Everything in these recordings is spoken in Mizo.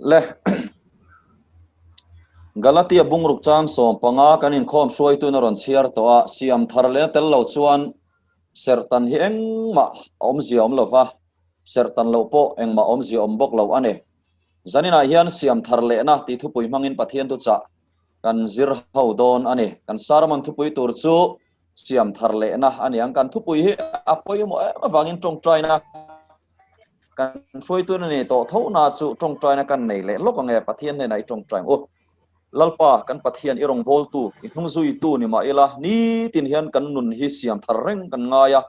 Le Galatia bungruk chang 15 kan inkhawm hruaituin a rawn chhiar tawh a, siam thar lehna tel lo chuan serhtan hi engmah awmzia awm lo va, serhtan loh pawh engmah awmzia awm bawk lo a ni. Zaninah hian siam thar lehna tih thupui hmangin Pathian thuchah kan zir ho dawn a ni. Kan sermon thupui tur chu siam thar lehna a ni ang. Kan thupui hi a pawimawh em avangin tawngtaina Kan hruaitun a ni tawh tho na chu tawngtaina kan nei leh lawk ange Pathian hnenah i tawngtai ang u. Lalpa kan Pathian i rawngbawltu, i hnungzuitu ni mah ila nitin hian kan nun hi siam thar reng kan ngai a.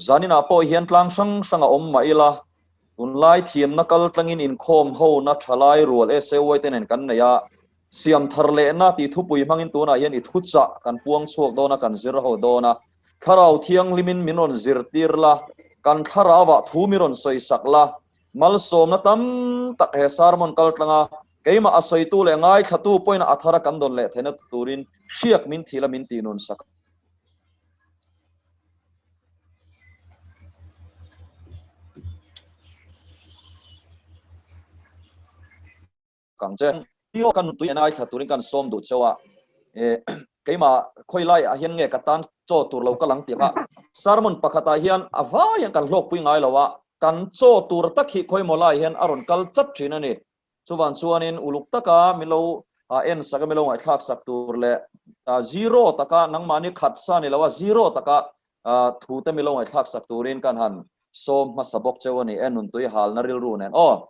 Zaninah pawh hian tlang hrang hrang a awm mah ila tunlai thiamna kal tlangin inkhawm hona thalai rual SAY te nen kan nei a. Siam thar lehna tih thupui hmangin tunah hian i thuchah kan puang chhuak dawn a, kan zir ho dawn a. Thlarau Thianghlimin min rawn zirtir la, kan thlarauah thu min rawn sawisak la, malsawmna tam tak he sermon kal tlanga keimah a sawitu leh ngaithlatu pawhin a thara kan dawn leh theihna turin hriak min thil a min tihnunsak Kang che. Tio kan tui en aithla turin kan sawm duh cheu a, keimah khawi lai ah hian nge ka tan chaw tur lo ka lang tih kha sermon pakhat ah hian a vai hian kan hlawkpui ngai lo a, kan chaw tur tak hi khawi maw lai hian a rawn kal chat thin a ni. Chuvan chuanin uluk taka min lo en sak a, min lo ngaihthlak sak tur leh zero taka nangmahni khat sa ni lo a zero taka thu te min lo ngaihthlak sak turin kan han sawm hmasa bawk cheu a ni e, nuntui halna rilru nen aw.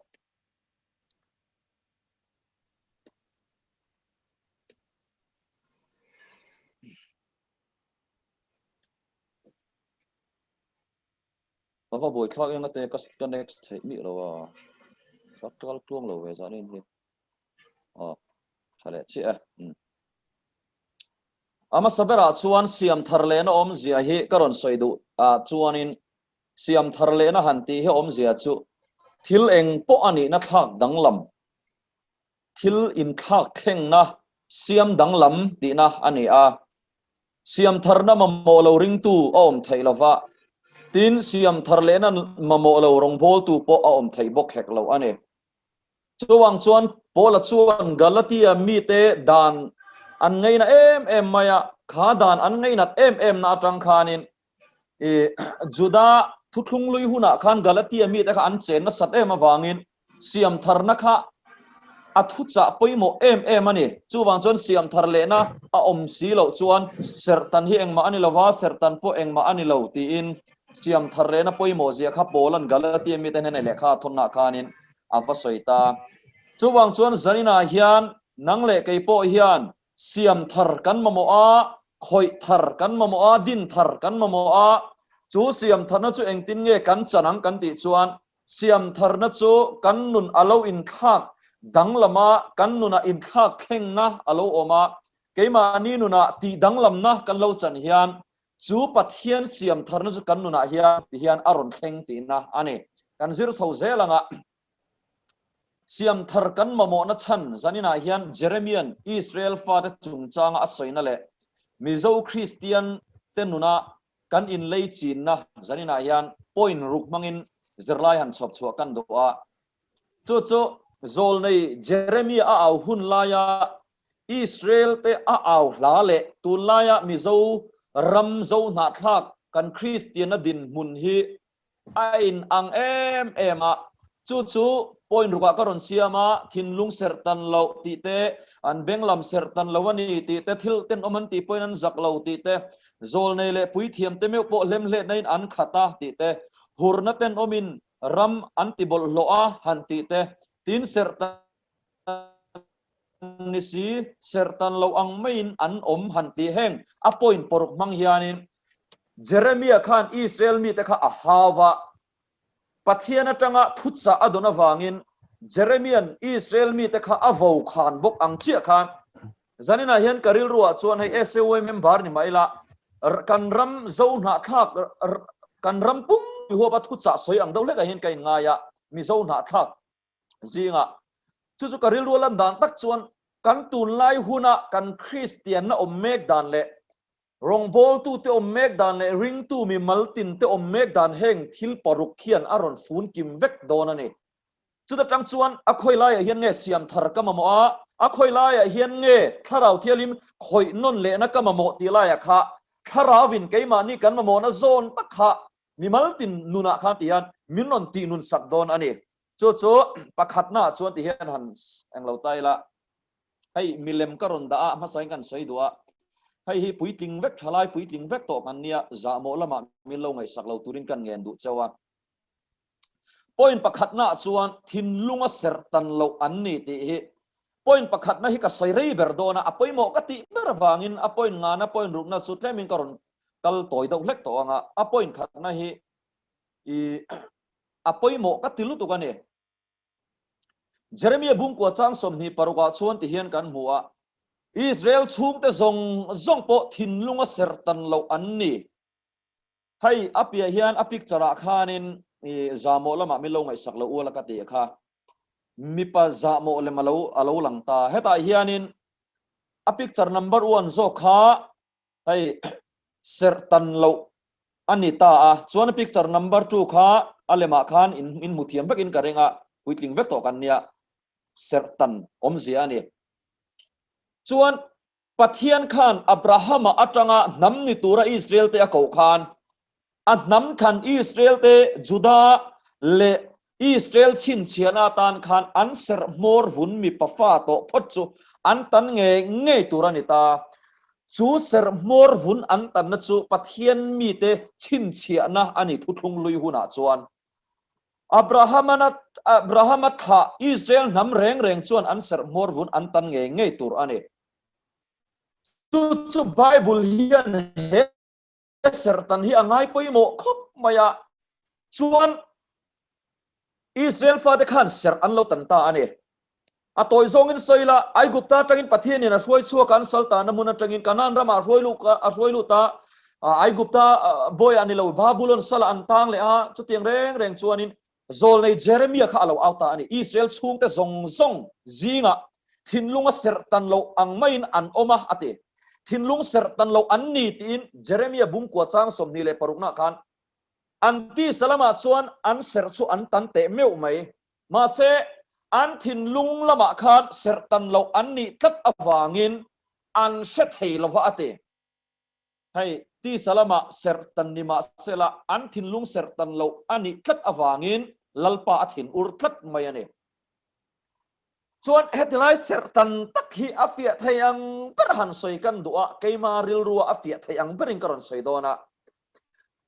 Ka va buai thlak eng ate ka ka next theih mi lo a sak kal tluang lo ve zan in hi aw tha leh chiah e um a hmasa berah chuan siam thar lehna awmzia hi ka rawn sawi duh ah chuanin Siam thar lehna han tih hi awmzia chu thil eng pawh a nihna thlak danglam, thil inthlak thlengna siam danglam tihna a ni a. Siam tharna mamawh lo ringtu a awm theih lo va, tin siam thar lehna mamawh lo rawngbawltu pawh a awm theih bawk hek lo a ni. Chuvang chuan Paula chuan Galatia mite dan an ngaina em em mai a, kha dan an ngainat em emna atang khanin I Juda thuthlung lui hunah khan Galatia mite kha an chen nasat em avangin siam tharna kha a thuchah pawimawh em em a ni. Chuvang chuan siam thar lehna a awm si loh chuan serhtan hi engmah a ni lo va, serhtan pawh engmah a ni lo tiin siam thar lehna pawimawh zia kha Paula'n Galatia mite hnenah lehkha a thawnnaah khanin a va sawi ta. Chuvang chuan zaninah hian nang leh kei pawh hian Siam thar kan mamawh a, khawih thar kan mamawh a, din thar kan mamawh a, chu siam tharna chu engtin nge kan chan ang kan tih chuan siam tharna chu kan nun a lo inthlak danglam a, kan nunah inthlak thlengna a lo awm a, keimahni nunah tih danglamna kan lo chan hian chu Pathian siam tharna chu kan nunah hian ti hian a rawn thleng tihna a ni. Kan zir chho zel ang a. Siam thar kan mamawhna chhan zaninah hian Jeremian Israel fate chungchanga a sawina leh Mizo Kristian te nuna kan inlei chinna zaninah hian point ruk hmangin zirlai han chhawp chhuah kan duh a. Chu chu zawlnei Jeremia a au hun laia Israel te a au hla leh tunlaia Mizo ram Zohnahthlak kan Kristianna dinhmun hi A in ang em em a, chu chu point rukah ka rawn siam a, thinlung serh tan loh tih te, an beng lam serh tan lo a ni tih te, thil tenawm an tih pawhin an zak lo tih te, zawlnei leh puithiam te meuh pawh hlemhletna in an khat a tih te, hurna tenawmin ram an ti bawlhhlawh a han tih te, tin serh tan ni si, serhtan lo ang maiin an awm han tih heng a point paruk hmang hianin Jeremia khan Israel mite kha a hau va, Pathian atanga thuchah a dawn avangin Jeremia'n Israel mite kha a vo khan bawk ang chiah khan zaninah hian ka rilruah chuan hei SAY member ni mah ila kan ram zo hnahthlak kan ram pum huapa thuchah sawi ang deuh hlekah hian ka inngai a, Mizo hnahthlak zingah chu chu ka rilru a lan dan tak chuan kan tunlai huna kan Kristianna awm mek dan leh rawngbawltute awm mek dan leh ringtu mimal tinte awm mek dan heng thil paruk hian a rawn fun kim vek dawn a ni. Chuta tang chuan a khawi laiah hian nge siam thar ka mamawh a, a khawi laiah hian nge Thlarau Thianghlim khawih nawn lehna ka mamawh tih laiah kha Thlarauvin keimahni kan mamawhna zawn tak kha mimal tin nunah khan ti hian min rawn tih nun sak dawn a ni. Chu chu pakhatnaah chuan ti hian han englo ta ila. Hei milem ka rawn dah a, hmasain kan sawi duh a. Hei hi puitling vek, thalai puitling vek tawh kan nia, zahmawh lamah min lo ngaihsak lo turin kan ngen duh cheu a. Point pakhatna ah chuan thinlunga serh tan loh an ni tih hi point pakhatna hi ka sawi rei ber dawn a, a pawimawh ka tih ber avangin a point ngana point rukna chu tlemin ka rawn kal tawi deuh hlek tawh ang a, a point khatna hi i a pawimawh ka ti lutuk a ni. Jeremia bungkua chang 26 ah chuan ti hian kan hmu a, Israel chhungte zawng zawng pawh thinlunga serh tan loh an ni. Hei a piah hian a picture ah khanin i zahmawh lamah min lo ngaihsak lo ual a ka tih kha mipa zahmawh lem alo alo lang ta. Hetah hianin a picture number one zawk kha hei serh tan loh a ni ta a, chuan a picture number two kha a lemah khan in in hmu thiam vekin ka ring a, puitling vek tawh kan nia serh tan awmzia a ni. Chuan Pathian khan Abrahama atanga hnam ni tura Israel te a koh khan, a hnam thlan Israel te Juda leh Israel chhinchhiahna atan khan an serh hmawr vun mipa fa tawh phawt chu an tan ngei ngei tur a ni ta. Chu serh hmawr vun an tanna chu Pathian mite chhinchhiahna a ni thuthlung hlui hunah chuan. Abrahama Abrahama thlah Israel hnam reng reng chuan an serh hmawr vun an tan ngei ngei tur a ni. Chu chu Bible hian he serhtan hi a ngai pawimawh khawp mai a, chuan Israel fate khan serh an lo tan ta a ni. A tawi zawngin sawi la, Aigupta atangin Pathianin a hruai chhuak a, an sal tahna hmun atangin Kanaan ramah a hruai lut a hruai lut a, Aigupta bawiah ni lo Babulon salah an tang leh a, chutiang reng reng chuanin Zawlnei Jeremia kha a lo au ta a ni. Israel chhungte zawng zawng zingah thinlunga serh tan loh ang maiin an awm a, a ti. Thinlung serh tan loh an ni tiin Jeremia bungkua chang 26 nah khan an tisa lamah chuan an serh chu an tan teh meuh mai. Mahse, an thinlung lamah khan serh tan loh an nih tlat avangin an hre thei lo va, a ti. Hei, tisa lamah serh tan ni mah sela, an thinlung serh tan loh a nih tlat avangin Lalpa a thin ur tlat mai a ni. Chuan heti lai serh tan tak hi a fiah thei ang ber han sawi kan duh a, keima rilrua a fiah thei ang berin ka rawn sawi dawn a.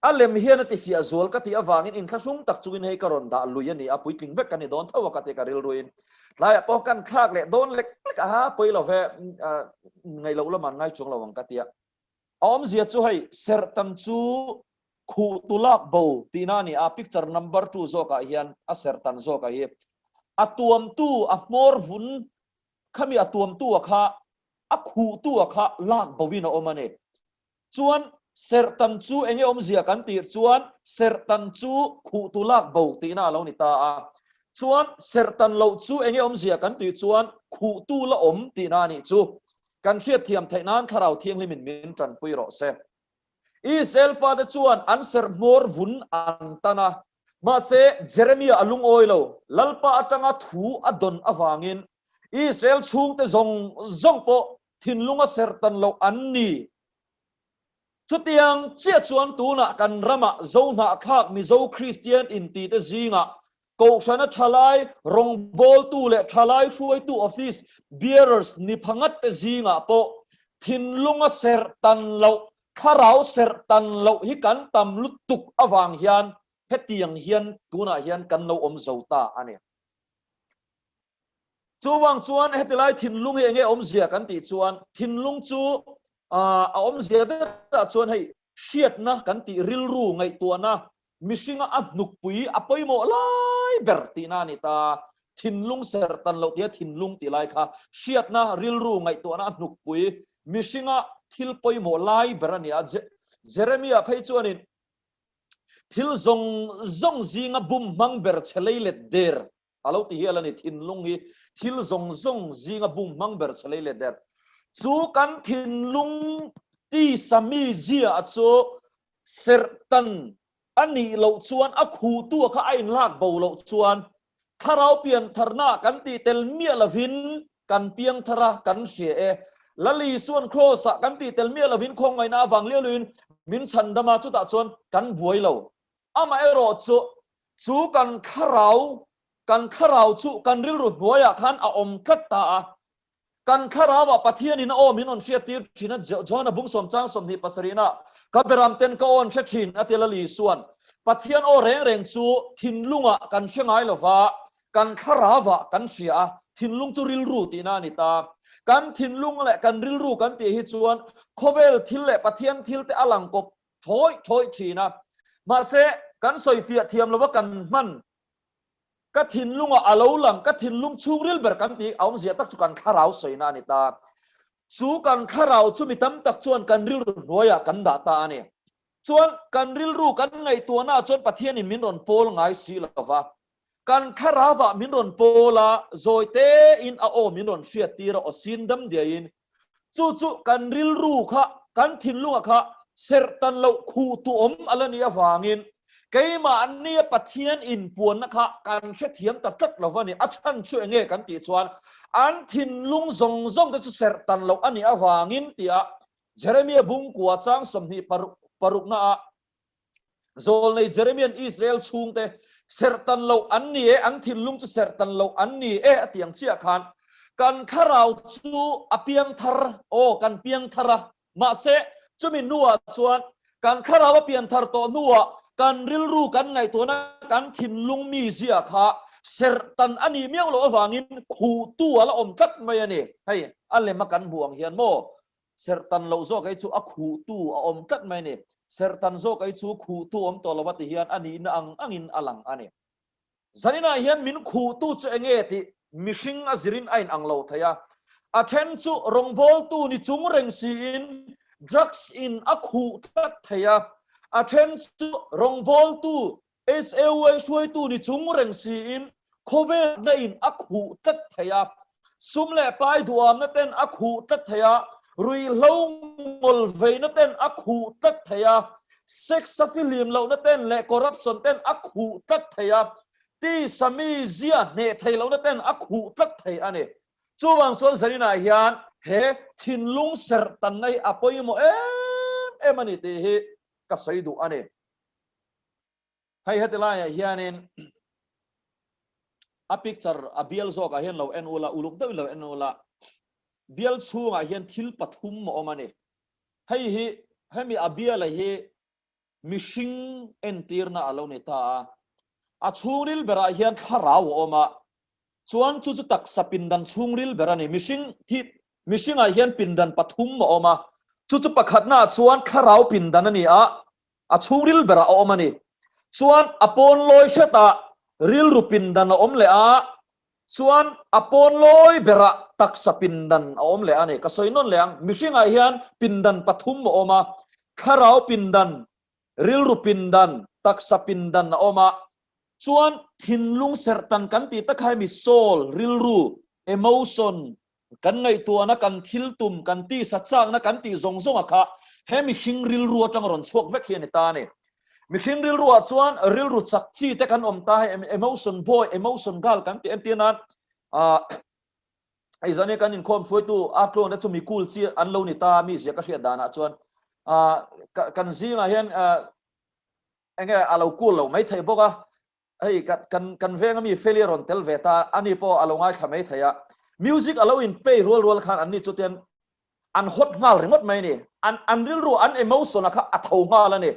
A lem hian a ti fiah zual ka tih avangin inthlahrung tak chungin hei ka rawn dah lui a ni a, puitling vek ka ni dawn tho a ka ti ka rilruin. Tlaiah pawh kan thlak leh dawn lek lek a ha, pawi lo ve, ngaih loh lamah an ngai chuang lo ang ka ti a. A awmzia chu hei serhtan chu khuh tu lak bo tihna a ni a, picture number two zawkah hian a serhtan zawkah hi a tuamtu a hmawr vun khami a tuamtu a kha a khuhtu a kha lak boin a awm a ni. Chuan serhtan chu enge awmzia kan tih chuan serhtan chu khuhtu lak bo tihna a lo ni ta a. Chuan serhtan loh chu enge awmzia kan tih chuan khuhtu la awm tihna a nih chu. Kan hriatthiam theih nan Thlarau Thianghlimin min tanpui rawh se. Israel fate chuan an serh hmawr vun an tan a, mahse Jeremia a lungawi lo. Lalpa atanga thu a dawn avangin Israel chhungte zawng zawng pawh thinlunga serhtan loh an ni. Chutiang chiah chuan tunah kan ramah Zohnahthlak Mizo Kristian intite zingah Kohhrana thalai rawngbawltu leh thalai hruaitu office bearers ni phangatte zingah pawh thinlunga serhtan loh, thlarau serhtan loh hi kan tam lutuk avang hian hetiang hian tunah hian kan lo awm zo ta a ni. Chuvang chuan hetilai thinlung hi enge awmzia kan tih chuan thinlung chu a awmzia berah chuan hei hriatna kan tih rilru ngaihtuahna mihringa a hnukpui a pawimawh lai ber tihna a ni ta. Thinlung ser tan loh tia thinlung tih lai kha hriatna rilru ngaihtuahna a hnukpui mihringa thil pawimawh lai ber a ni a. Jeremia phei chuanin thil zawng zawng zinga bum hmang ber che leilet der A lo ti hial a ni, thinlung hi thil zawng zawng zinga bum hmang ber che lei leh der. Chu kan thinlung tisa mi zia a chu serhtan a nih loh chuan a khuhtu a kha a inlak bo loh chuan. Thlarau piantharna kan tih tel miah lovin kan piangthar a, kan hria e. Lal Isuan Kraws-ah kan tih tel miah lovin khawngaihna avang liau liauin min chhandam a, chutah chuan kan buai lo. Amaherawh chu, chu kan thlarau, kan thlarau chu kan rilru hnuaiah khan a awm tlat ta a. Kan thlarauah Pathianin a aw min rawn hriattir thin a, John-a bung sawmchang 27 ah, Ka beramten ka aw an hre thin, a ti Lal Isuan. Pathian aw reng reng chu thinlungah kan hre ngai lo va, kan thlarauah kan hria a, thinlung chu rilru tihna a ni ta. Kan thinlung leh kan rilru kan tih hi chuan khawvel thil leh Pathian thil te a lang kawp thawih thawih thin a. Mahse, kan sawifiah thiam lova kan hman Ka thinlungah a lo lang, ka thinlung chhungril ber kan tih a awmzia tak chu kan thlarau sawina a ni ta. Chu kan thlarau chu mi tam tak chuan kan rilru hnuaiah kan dah ta a ni. Chuan kan rilru kan ngaihtuahnaah chuan Pathianin min rawn pawl ngai si lo va, kan thlarauah min rawn pawl a, zawi tein a aw min rawn hriattir a, aw sin dam diaiin Chu chu kan rilru kha, kan thinlunga kha serhtan loh khuh tu awm a la nih avangin keimahnia Pathian inpuanna kha kan hrethiam ta tlat lo a ni. A chhan chu enge kan tih chuan an thinlung zawng zawng te chu serhtan loh a nih avangin tia Jeremia bungkua chang 26 naah Zawlnei Jeremia'n Israel chhungte serhtan loh an ni e, an thinlung chu serhtan loh an ni e a ti ang chiah khan kan thlarau chu a piang thar, aw kan piang thar a, mahse chumi hnuah chuan kan thlarau a pian thar tawh hnuah kan rilru kan ngaihtuahna kan thinlung mizia kha serhtan a nih miau loh avangin khuhtu a la awm tlat mai a ni. Hei a lem a kan hmuh ang hian maw Serhtan loh zawk ei chu a khuhtu a awm tlat mai a ni. Serhtan zawk ei chu khuhtu awm tawh lo a ti hian a nihna ang angin a lang a ni. Zaninah hian min khuhtu chu eng nge tih mihring a zirin a inang lo thei a. A then chu rawngbawltu ni chung reng siin drugs in a khuh tlat thei a. A then chu rawngbawltu SAUA hruaitu ni chung reng siin khawvelna in a khuh tlat thei a, sum leh pai duhamna ten a khuh tlat thei a, ruihhlo ngawl veina ten a khuh tlat thei a, sex a fihlim lohna ten leh corruption ten a khuh tlat thei a, tisa mi zia hneh thei lohna ten a khuh tlat thei a ni. Chuvang chuan Zaninah hian he thinlung serh tanna hi a pawimawh em em a ni tih hi ka sawi duh a ni. Hei heti laiah hianin a picture a bial zawkah hian lo en ula, uluk deuhin lo en ula, bial chhungah hian thil pathum a awm a ni. Hei hi hemi a biala hi mihring entirna a lo ni ta a, a chhungril berah hian thlarau a awm a, chuan chu chu taksa pindan chhungril ber a ni. Mihring thi mihringah hian pindan pathum a awm a, chu chu pakhatnaah chuan thlarau pindan a ni a, A chhungril berah a awm a ni. Chuan a pawn lawi hretah rilru pindan a awm leh a, chuan a pawn lawi berah taksa pindan a awm leh a ni. Ka sawi nawn leh ang, mihringah hian pindan pathum a awm a, thlarau pindan, rilru pindan, taksa pindan a awm a. Chuan thinlung serhtan kan tih tak kha hemi soul, rilru, emotion, Kan ngaihtuahna, kan thil tum, kan tisa chakna, kan tih zawng zawnga kha he mihring rilru atanga rawn chhuak vek hi a ni ta a ni. Mihring rilruah chuan rilru chak chi te kan awm ta hei, emotion boy, emotion girl kan tih entir nan hei zan hi kan inkhawm hruaitu a tluang te chu mi cool chi an lo ni ta mi zia ka hriat danah chuan kan zingah hian enge a lo cool lo mai thei bawk a, Hei kan kan kan venga mi Feli a rawn tel ve ta, ani pawh a lo ngaithla mai thei a. Music a lo in play rual rual khan anni chu tian an hot nghal ringawt mai a ni. An an rilru an emotion a kha a tho nghal a ni.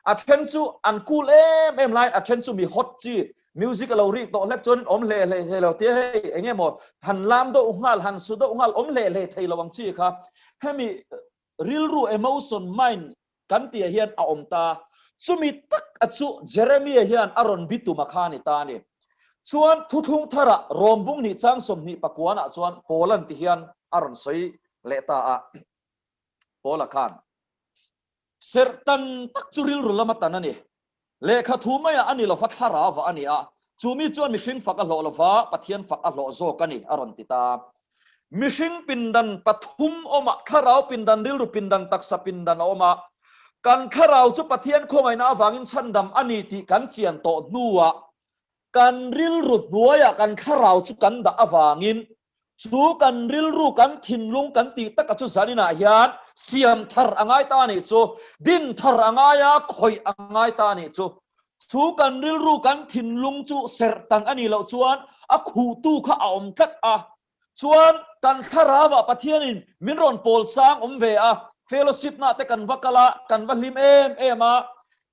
A then chu an cool em em laiin a then chu mi hot chi music a lo rik tawh hlek chuan awm hle hle thei lo tia hei eng emaw han lam deuh nghal han su deuh nghal awm hle hle thei lo ang chi kha hemi rilru emotion mind kan tihah hian a awm ta. Chumi tak a chu Jeremia hian a rawn bi tum a kha a ni ta a ni. Chuan thuthlung tharah Rom bung hnih chang 20 pakuanah chuan Paula'n ti hian a rawn sawi leh ta a. Paula khan serh tan tak chu rilru lama tan a ni. Lehkha thu maiah a ni lova thlarau a ni a, chu mi chuan mihring fak a hlawh lova Pathian fak a hlawh zawk a ni, a rawn ti ta. Mihring pindan pathum awmah thlarau pindan, rilru pindan, taksa pindan a awm a. Kan thlarau chu Pathian khawngaihna avangin chhandam a ni tih kan chian tawh hnuah. Kan rilru hnuaiah kan thlarau chu kan dah avangin chu kan rilru kan thinlung kan tih taka chu zaninah hian siam thar a ngai ta a nih chu, din thar a ngai a, khawih a ngai ta a nih chu. Chu kan rilru kan thinlung chu serh tan a nih loh chuan a khuhtu kha a awm tlat a. Chuan kan thlarauah Pathianin min rawn pawl chang awm ve a, fellowship na te kan va kal a, kan va hlim em em a,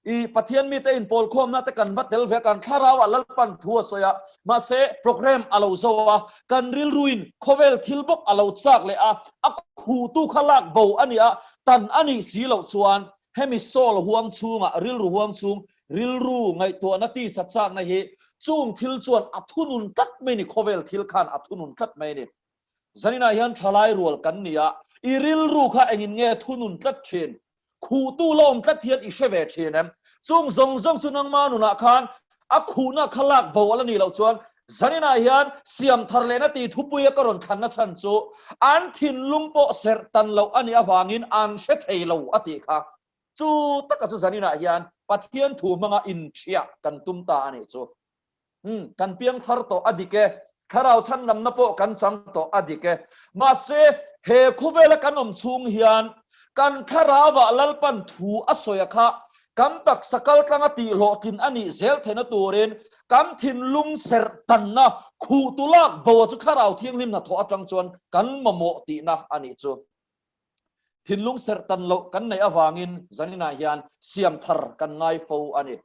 i Pathian mite inpawlkhawmna te kan va tel ve a, kan thlarauah Lalpan thu a sawi a, mahse program a lo zo a, kan rilruin khawvel thil bawk a lo chak leh a, a khutu kha lak bo a ni a, tan a nih si loh chuan hemi soul huang chhungah, rilru huang chhung, rilru ngaihtuahna tisa chakna hi chung thil chuan a thunun tlat mai ni, khawvel thil khan a thunun tlat mai ni. Zaninah hian thalai rual kan ni a, i rilru kha engin nge thunun tlat thin? Khuhtu la awm tlat hian i hre ve thin em? Chung zawng zawng chu nangma nunah khan a khuhna kha lak bo a la nih loh chuan zaninah hian siam thar lehna tih thupuia ka rawn thlanna chhan chu an thinlung pawh serh tan loh a nih avangin an hre thei lo a tih kha. Chu taka chu zaninah hian Pathian thu hmanga inṭhiah kan tum ta a nih chu. Umm, kan piang thar tawh a dik e. Thlarau chhanlamna pawh kan chang tawh a dik e. Mahse, he khawvela kan awm chhung hian kan thlarauah Lalpan thu a sawi a kha kan taksa kaltlanga tihhlawhtlin a nih zel theihna turin kan thinlung serh tanna khuhtu lak bo chu Thlarau Thianghlim hnathawh atang chuan kan mamawh tihna a nih chu. Thinlung serh tan loh kan neih avangin zaninah hian siam thar kan ngai fo a ni.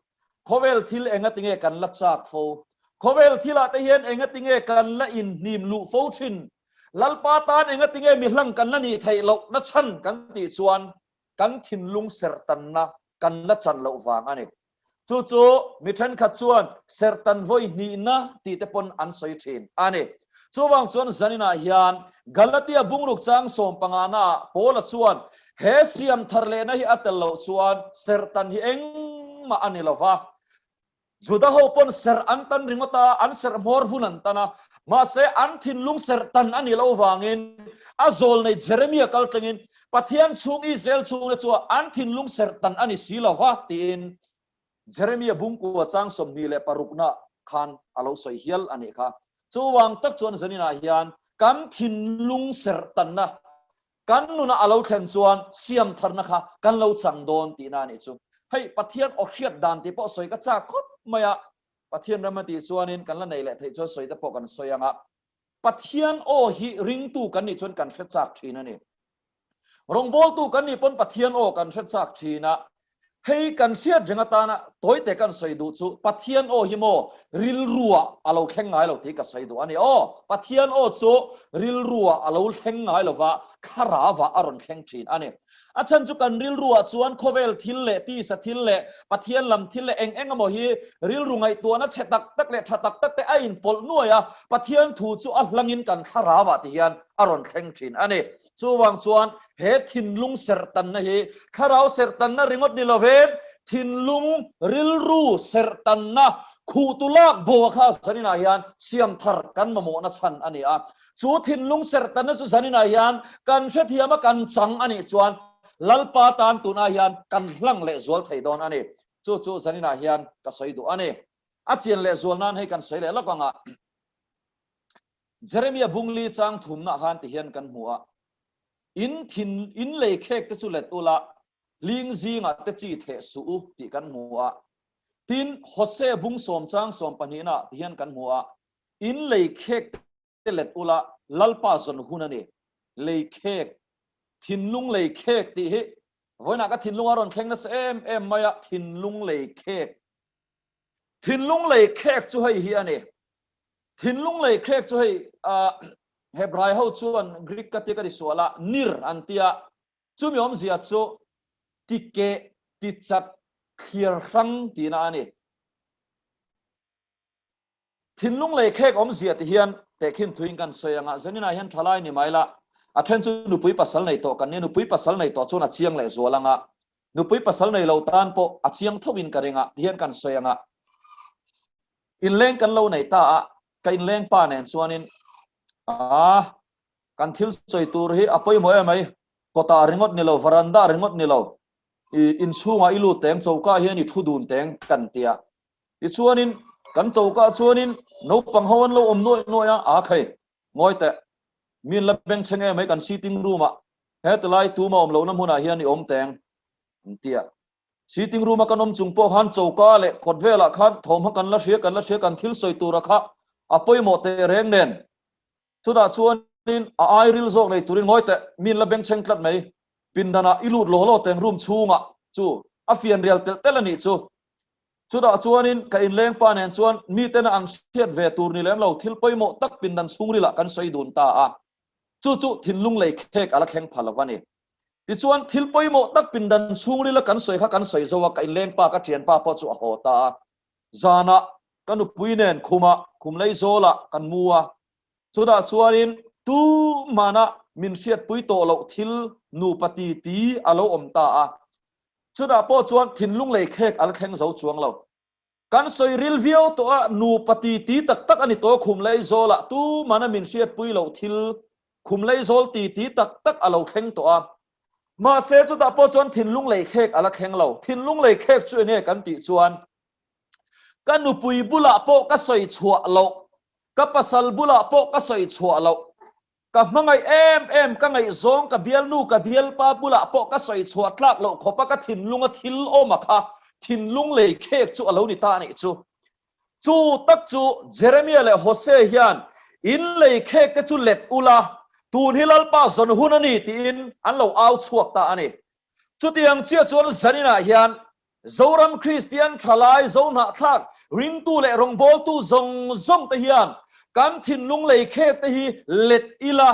Khawvel thil engatinge kan la chak fo? Khawvel thilah te hian engatinge kan la inhnim luh fo thin? Lalpa tan engatinge mi hlang kan la nih theih loh na chhan kan tih chuan kan thinlung serh tanna kan la chan loh vang a ni. Chu chu mi thenkhat chuan serhtan vawi hnihna tih te pawn an sawi thin a ni. Chuvang chuan zaninah hian Galatia bungruk chang sawmpanganaah Paula chuan he siam thar lehna hi a tel loh chuan serhtan hi engmah a ni lo va. Juda ho pawn serh an tan ringawt a, an serh hmawr vun an tan a, mahse an thinlung serhtan a nih loh vangin a zawlnei Jeremia kal tlengin Pathian chhung Israel chhungte chu an thinlung serh tan a ni si lo va tiin Jeremia bungkua chang 26 na khan a lo sawi hial a nih kha. Chuvang tak chuan zaninah hian kan thinlung serh tanna kan nunah a lo thlen chuan siam tharna kha kan lo chang dawn tihna a nih chu. Hei Pathian aw hriat dan tih pawh sawi ka chak khawp mai a, Pathian ram a tih chuanin kan la neih leh theih chuan sawi te pawh kan sawi ang a. Pathian aw hi ringtu kan nih chuan kan hre chak thin a ni. Rawngbawltu kan nih pawn Pathian aw kan hre chak thin a. Hei kan hriat reng atana tawite kan sawi duh chu Pathian aw hi maw rilruah a lo thleng ngai lo tih ka sawi duh a ni. Aw, Pathian aw chu rilruah a lo thleng ngai lova thlarauah a rawn thleng thin a ni. A chhan chu kan rilruah chuan khawvel thil leh tisa thil leh Pathian lam thil leh eng eng emaw hi rilru ngaihtuahna chhe tak tak leh tha tak tak te a inpawlh nuai a, Pathian thu chu a hlangin kan thlarauah ti hian a rawn thleng thin a ni. Chuvang chuan he thinlung serhtanna hi thlarau serhtanna ringawt ni lovin thinlung rilru serhtanna khuhtu lak boa kha zaninah hian siam thar kan mamawhna chhan a ni a. Chu thinlung serhtanna chu zaninah hian kan hrethiam a kan chang a nih chuan Lalpa tan tunah hian kan hlang leh zual thei dawn a ni. Chu chu zaninah hian ka sawi duh a ni. A chian leh zual nan hei kan sawi leh lawk ang a. Jeremia bungli chang thumna khan ti hian kan hmu a. In thin in lei khek te chu let ula hling zingah te chi theh suh u tih kan hmu a. Tin, Hosea bung sawm chang sawm pahnihna ti hian kan hmu a. In lei khek te let ula Lalpa zawn hun a ni. Lei khek, thinlung lei khek tih hi vawiinah ka thinlung a rawn thleng nasa em em mai a, thinlung lei khek. Thinlung lei khek chu hei hi a ni. Thinlung lei khek chu hei Hebrai ho chuan Greek ka tia ka ti sual a, nir an tia. Chumi awmzia chu ti keh, ti chat, thliar hrang tihna a ni. Thinlung lei khek awmzia ti hian tehkhin thuin kan sawi ang a, zaninah hian thalai ni mai la, a then chu nupui pasal nei tawh kan nia, nupui pasal nei tawh chuan a chiang leh zual ang a, nupui pasal nei lo tan pawh a chiang tho in ka ring a ti hian kan sawi ang a. Inleng kan lo nei ta a, ka inleng pa nen chuanin a kan thil sawi tur hi a pawimawh em mai, kawtah ringawt ni lo, varanda ringawt ni lo, i inchhungah i lut teng, choka hian i thu dun teng kan ti a. Tichuanin. Kan choka chuanin naupang ho an lo awm nuaih nuaih a, a khai, ngawi teh, mi an la bengchhe nge mai kan sitting room ah heti lai tuma awm lohna hmunah hian i awm teng an ti a. Sitting room a kan awm chung pawh khan choka leh kawt velah khan thawmhnaw kan la hria kan la hria kan thil sawi tura kha a pawimawh teh reng nen chutah chuanin a ai ril zawk nei turin ngawi teh mi an la bengchheng tlat mai pindanah i lut law law teng room chhungah chu a fian rial telh telh a nih chu. Chutah chuanin ka inleng pa nen chuan mitena an hriat ve tur ni lem lo thil pawimawh tak pindan chhungrilah kan sawi dun ta a, chu chu thinlung lei khek a la thleng pha lo a ni. Tichuan thil pawimawh tak pindan chhungrila kan sawi kha kan sawi zo a, ka inleng pa ka thianpa pawh chu a haw ta a. Zanah ka nupui nen khumah khum lei zawlah kan mu a, chutah chuanin tumahna min hriatpui tawh loh thil nupa titi a lo awm ta a. Chutah pawh chuan thinlung lei khek a la thleng zo chuang lo. Kan sawi ril viau tawh a, nupa titi tak tak a ni tawh khum lei zawlah tumahna min hriatpui loh thil khum lei zawl titi tak tak a lo thleng tawh a. Mahse chutah pawh chuan thinlung lei khek a la thleng lo. Thinlung lei khek chu enge kan tih chuan ka nupui bulah pawh ka sawi chhuah loh, ka pasal bulah pawh ka sawi chhuah loh, Ka hmangaih em em, ka ngaihzawng, ka bialnu, ka bialpa bulah pawh ka sawi chhuah tlak loh khawp a ka thinlunga thil awm a kha thinlung lei khek chu a lo ni ta a nih chu. Chu tak chu Jeremia leh Hosea hian in lei khek te chu let ula, tun hi Lalpa zawn hun a ni tiin an lo au chhuak ta a ni. Chutiang chiah chuan zaninah hian Zoram Kristian thalai zohnahthlak ringtu leh rawngbawltu zawng zawng te hian kan thinlung lei khek te hi let ila,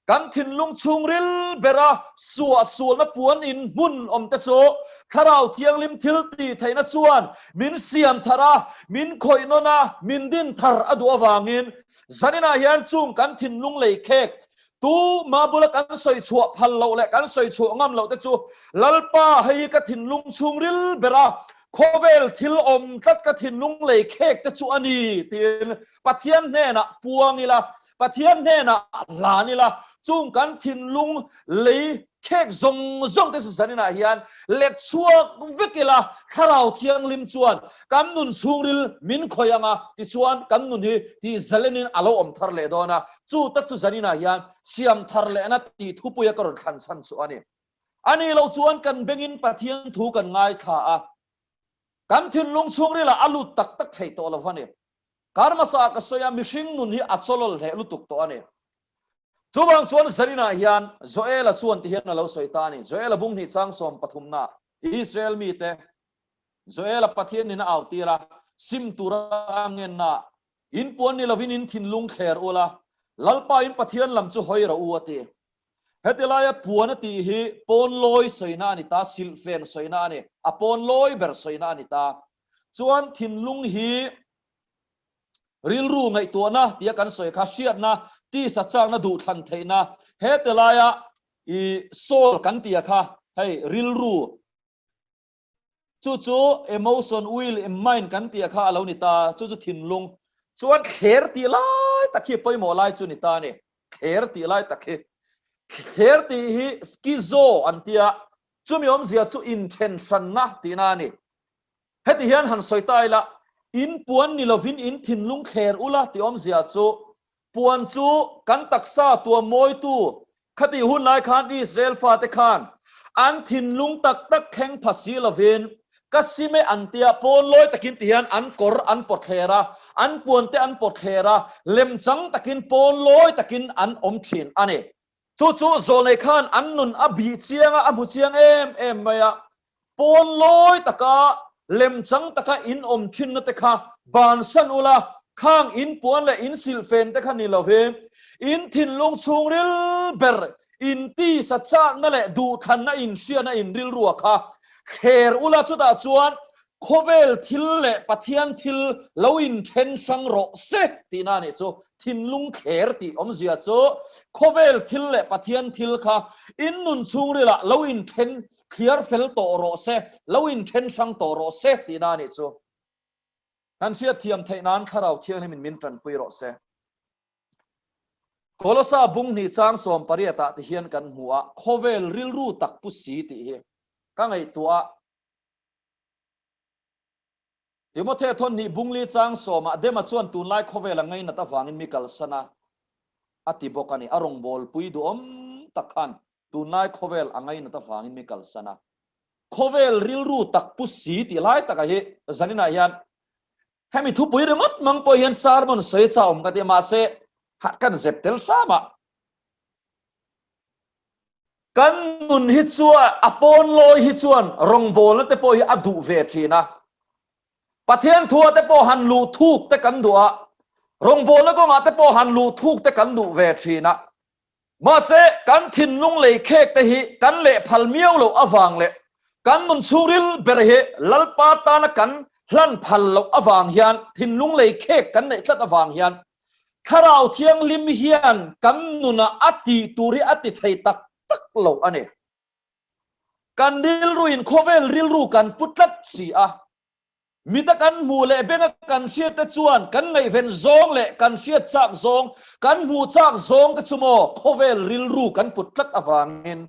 kan thinlung chhungril bera suahsualna puan in hmun awm te chu Thlarau Thianghlim thil tih theihna chuan min siam thar a, min khawih nawn a, min din thar a duh avangin zaninah hian chung kan thinlung lei khek Tu mah bula kan sawi chhuah phal loh leh kan sawi chhuah ngam loh te chu Lalpa hei hi ka thinlung chhungril bera khawvel thil awm tlat ka thinlung lei khek te chu a ni tiin Pathian hnenah puang ila, Pathian hnenah hlan ila, chung kan thinlung lei khek zawng zawng te chu zaninah hian let chhuak vek ila Thlarau Thianghlim chuan kan nun chhungril min khawih ang a, tichuan kan nun hi tih zalenin a lo awm thar leh dawn a. Chu tak chu zaninah hian siam thar lehna tih thupuia ka rawn thlan chhan chu a ni. A nih loh chuan kan bengin Pathian thu kan ngaithla a, kan thinlung chhungrilah a lut tak tak thei tawh lo a ni. Kar hmasa ka sawi a, mihring nun hi a chawlawl hleh lutuk tawh a ni. Chuvang chuan zaninah hian Joela chuan ti hian a lo sawi ta a ni. Joela bung hnih chang sawm pathumna Israel mite Joela Pathianin a autir a, sim tura a ngenna In puan ni lovin in thinlung thler ula, Lalpa in Pathian lam chu hawi rawh u, a ti. Heti laia puan a tih hi pawn lawi sawina a ni ta, silhfen sawina a ni, a pawn lawi ber sawina a ni ta. Chuan thinlung hi rilru ngaihtuahna tia kan sawi kha hriatna, tisa chakna duhthlan theihna, heti laia i soul kan tia kha hei rilru, Chu chu emotion, will, and mind kan tih kha a lo ni ta, chu chu thinlung. Chuan thler tih lai tak hi pawimawh lai chu ni ta a ni. Thler tih lai tak hi. Thler tih hi schizo an tia, chumi awmzia chu inthen hranna tihna a ni. Heti hian han sawi ta ila, in puan ni lovin in thinlung thler ula tih awmzia chu, puan chu kan taksa tuam mawitu Khatih hun lai khan Israel fate khan an thinlung tak tak thleng pha si lovin ka sim e an tia pawn lawi takin ti hian an kawr an pawt thler a, an puan te an pawt thler a, lemchang takin pawn lawi takin an awm thin a ni. Chu chu Zawlnei khan an nun a bih chiang a, a hmu chiang em em mai a. Pawn lawi taka lemchang taka in awm thinna te kha bansan ula, khang in puan leh in silhfen te kha ni lovin, in thinlung chhungril ber, in tisa chakna leh duhthlanna in hriatna in rilrua kha thler ula, chutah chuan khawvel thil leh Pathian thil lo inthen hrang rawh se tihna a nih chu. Thinlung thler tih awmzia chu khawvel thil leh Pathian thil kha in nun chhungrilah lo inthen Thliar fel tawh rawh se, lo inthen hrang tawh rawh se tihna a nih chu. Kan hriatthiam theih nan Thlarau Thianghlimin min tanpui rawh se. Kolosa bung hnih chang 18 ah ti hian kan hmu a, khawvel rilru tak pu si tih hi ka ngaihtuah a. Timothea thawn hnih bungli chang sawmah Dema chuan tunlai khawvel a ngainat avangin mi kalsan a, a ti bawk a ni. A rawngbawlpui duhawm tak khan tunlai khawvel a ngainat avangin mi kalsan a. Khawvel rilru tak pu si tih lai taka hi zaninah hian hemi thupui ringawt mang pawh hian sermon sawi cha awm ka ti a, mahse kan zep tel hram a. Kan nun hi chuan a pawn lawi hi chuan rawngbawlna te pawh hi a duh ve thin a. Pathian thua te pawh han luh thuk te kan duh a, rawngbawlna kawngah te pawh han luh thuk te kan duh ve thin a. Mahse, kan thinlung lei khek te hi kan leh phal miau loh avang leh kan nun chhungril ber hi Lalpa tana kan hlan phal loh avang hian thinlung lei khek kan neih tlat avang hian Thlarau Thianghlim hian kan nunah a tih tur hi a ti thei tak tak lo a ni. Kan rilruin khawvel rilru kan pu tlat si a. Mita kan hmuh leh benga kan hriat te chuan kan ngaihven zawng leh kan hriat chak zawng, kan hmuh chak zawng te chu maw khawvel rilru kan put tlat avangin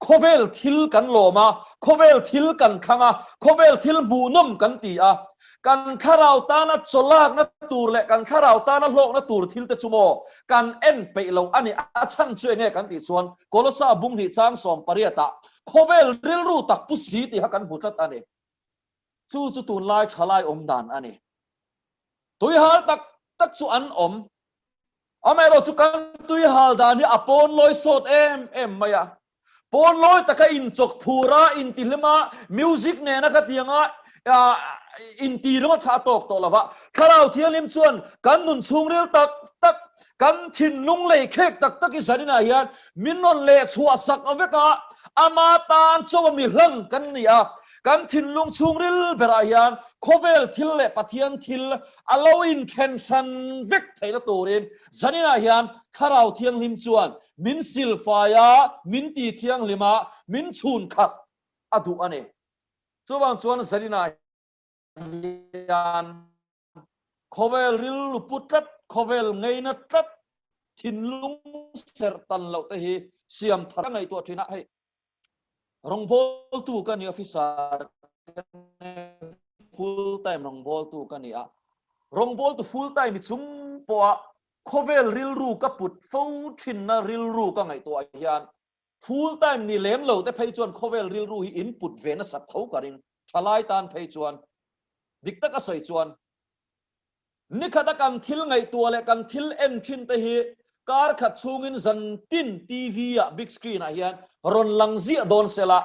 khawvel thil kan lawm a, khawvel thil kan thlang a, khawvel thil hmuhnawm kan ti a. Kan thlarau tana chawlakna tur leh kan thlarau tana hlawkna tur thil te chu maw kan en peih lo a ni. A chhan chu enge kan tih chuan Kolosa bunghnih chang 18 ah khawvel rilru tak pu si tih kha kan hmu tlat a ni. Chu chu tunlai thalai awm dan a ni. Tuihal tak tak chu an awm. Amaherawh chu kan tuihal dan hi a pawn lawi sawt em em mai a. Pawn lawi taka inchawk phur a, intihlim a, music nena ka ti anga inti ringawt kha a tawk tawh lo va. Thlarau Thianghlim chuan kan nun chhungril tak tak, kan thinlung lei khek tak tak i zaninah hian min rawn leh chhuah sak vek a, ama tan chaw a mi hlang kan ni a. Kan thinlung chhungril berah hian khawvel thil leh Pathian thil a lo inthen hran vek theihna turin zaninah hian Thlarau Thianghlim chuan min silfai a, min ti thianghlim a, min chhun khat a duh a ni. Chuvang chuan zaninah hian khawvel rilru pu tlat, khawvel ngeina tlat, thinlung serh tan loh te hi siam thar a ngaihtuah thin a, hei Rawngbawltu ka ni officer full time rawngbawltu ka ni a. Rawngbawltu full time i chung pawha khawvel rilru ka put fo thinna rilru ka ngaihtuah hian full time ni lem lo te phei chuan khawvel rilru hi in put ve nasat tho ka ring. Thalai tan phei chuan dik taka sawi chuan Nikhata kan thil ngaihtuah leh kan thil en thin te hi kar khat chhungin zan tin TV ah big screen ah hian rawn lang ziah dawn sela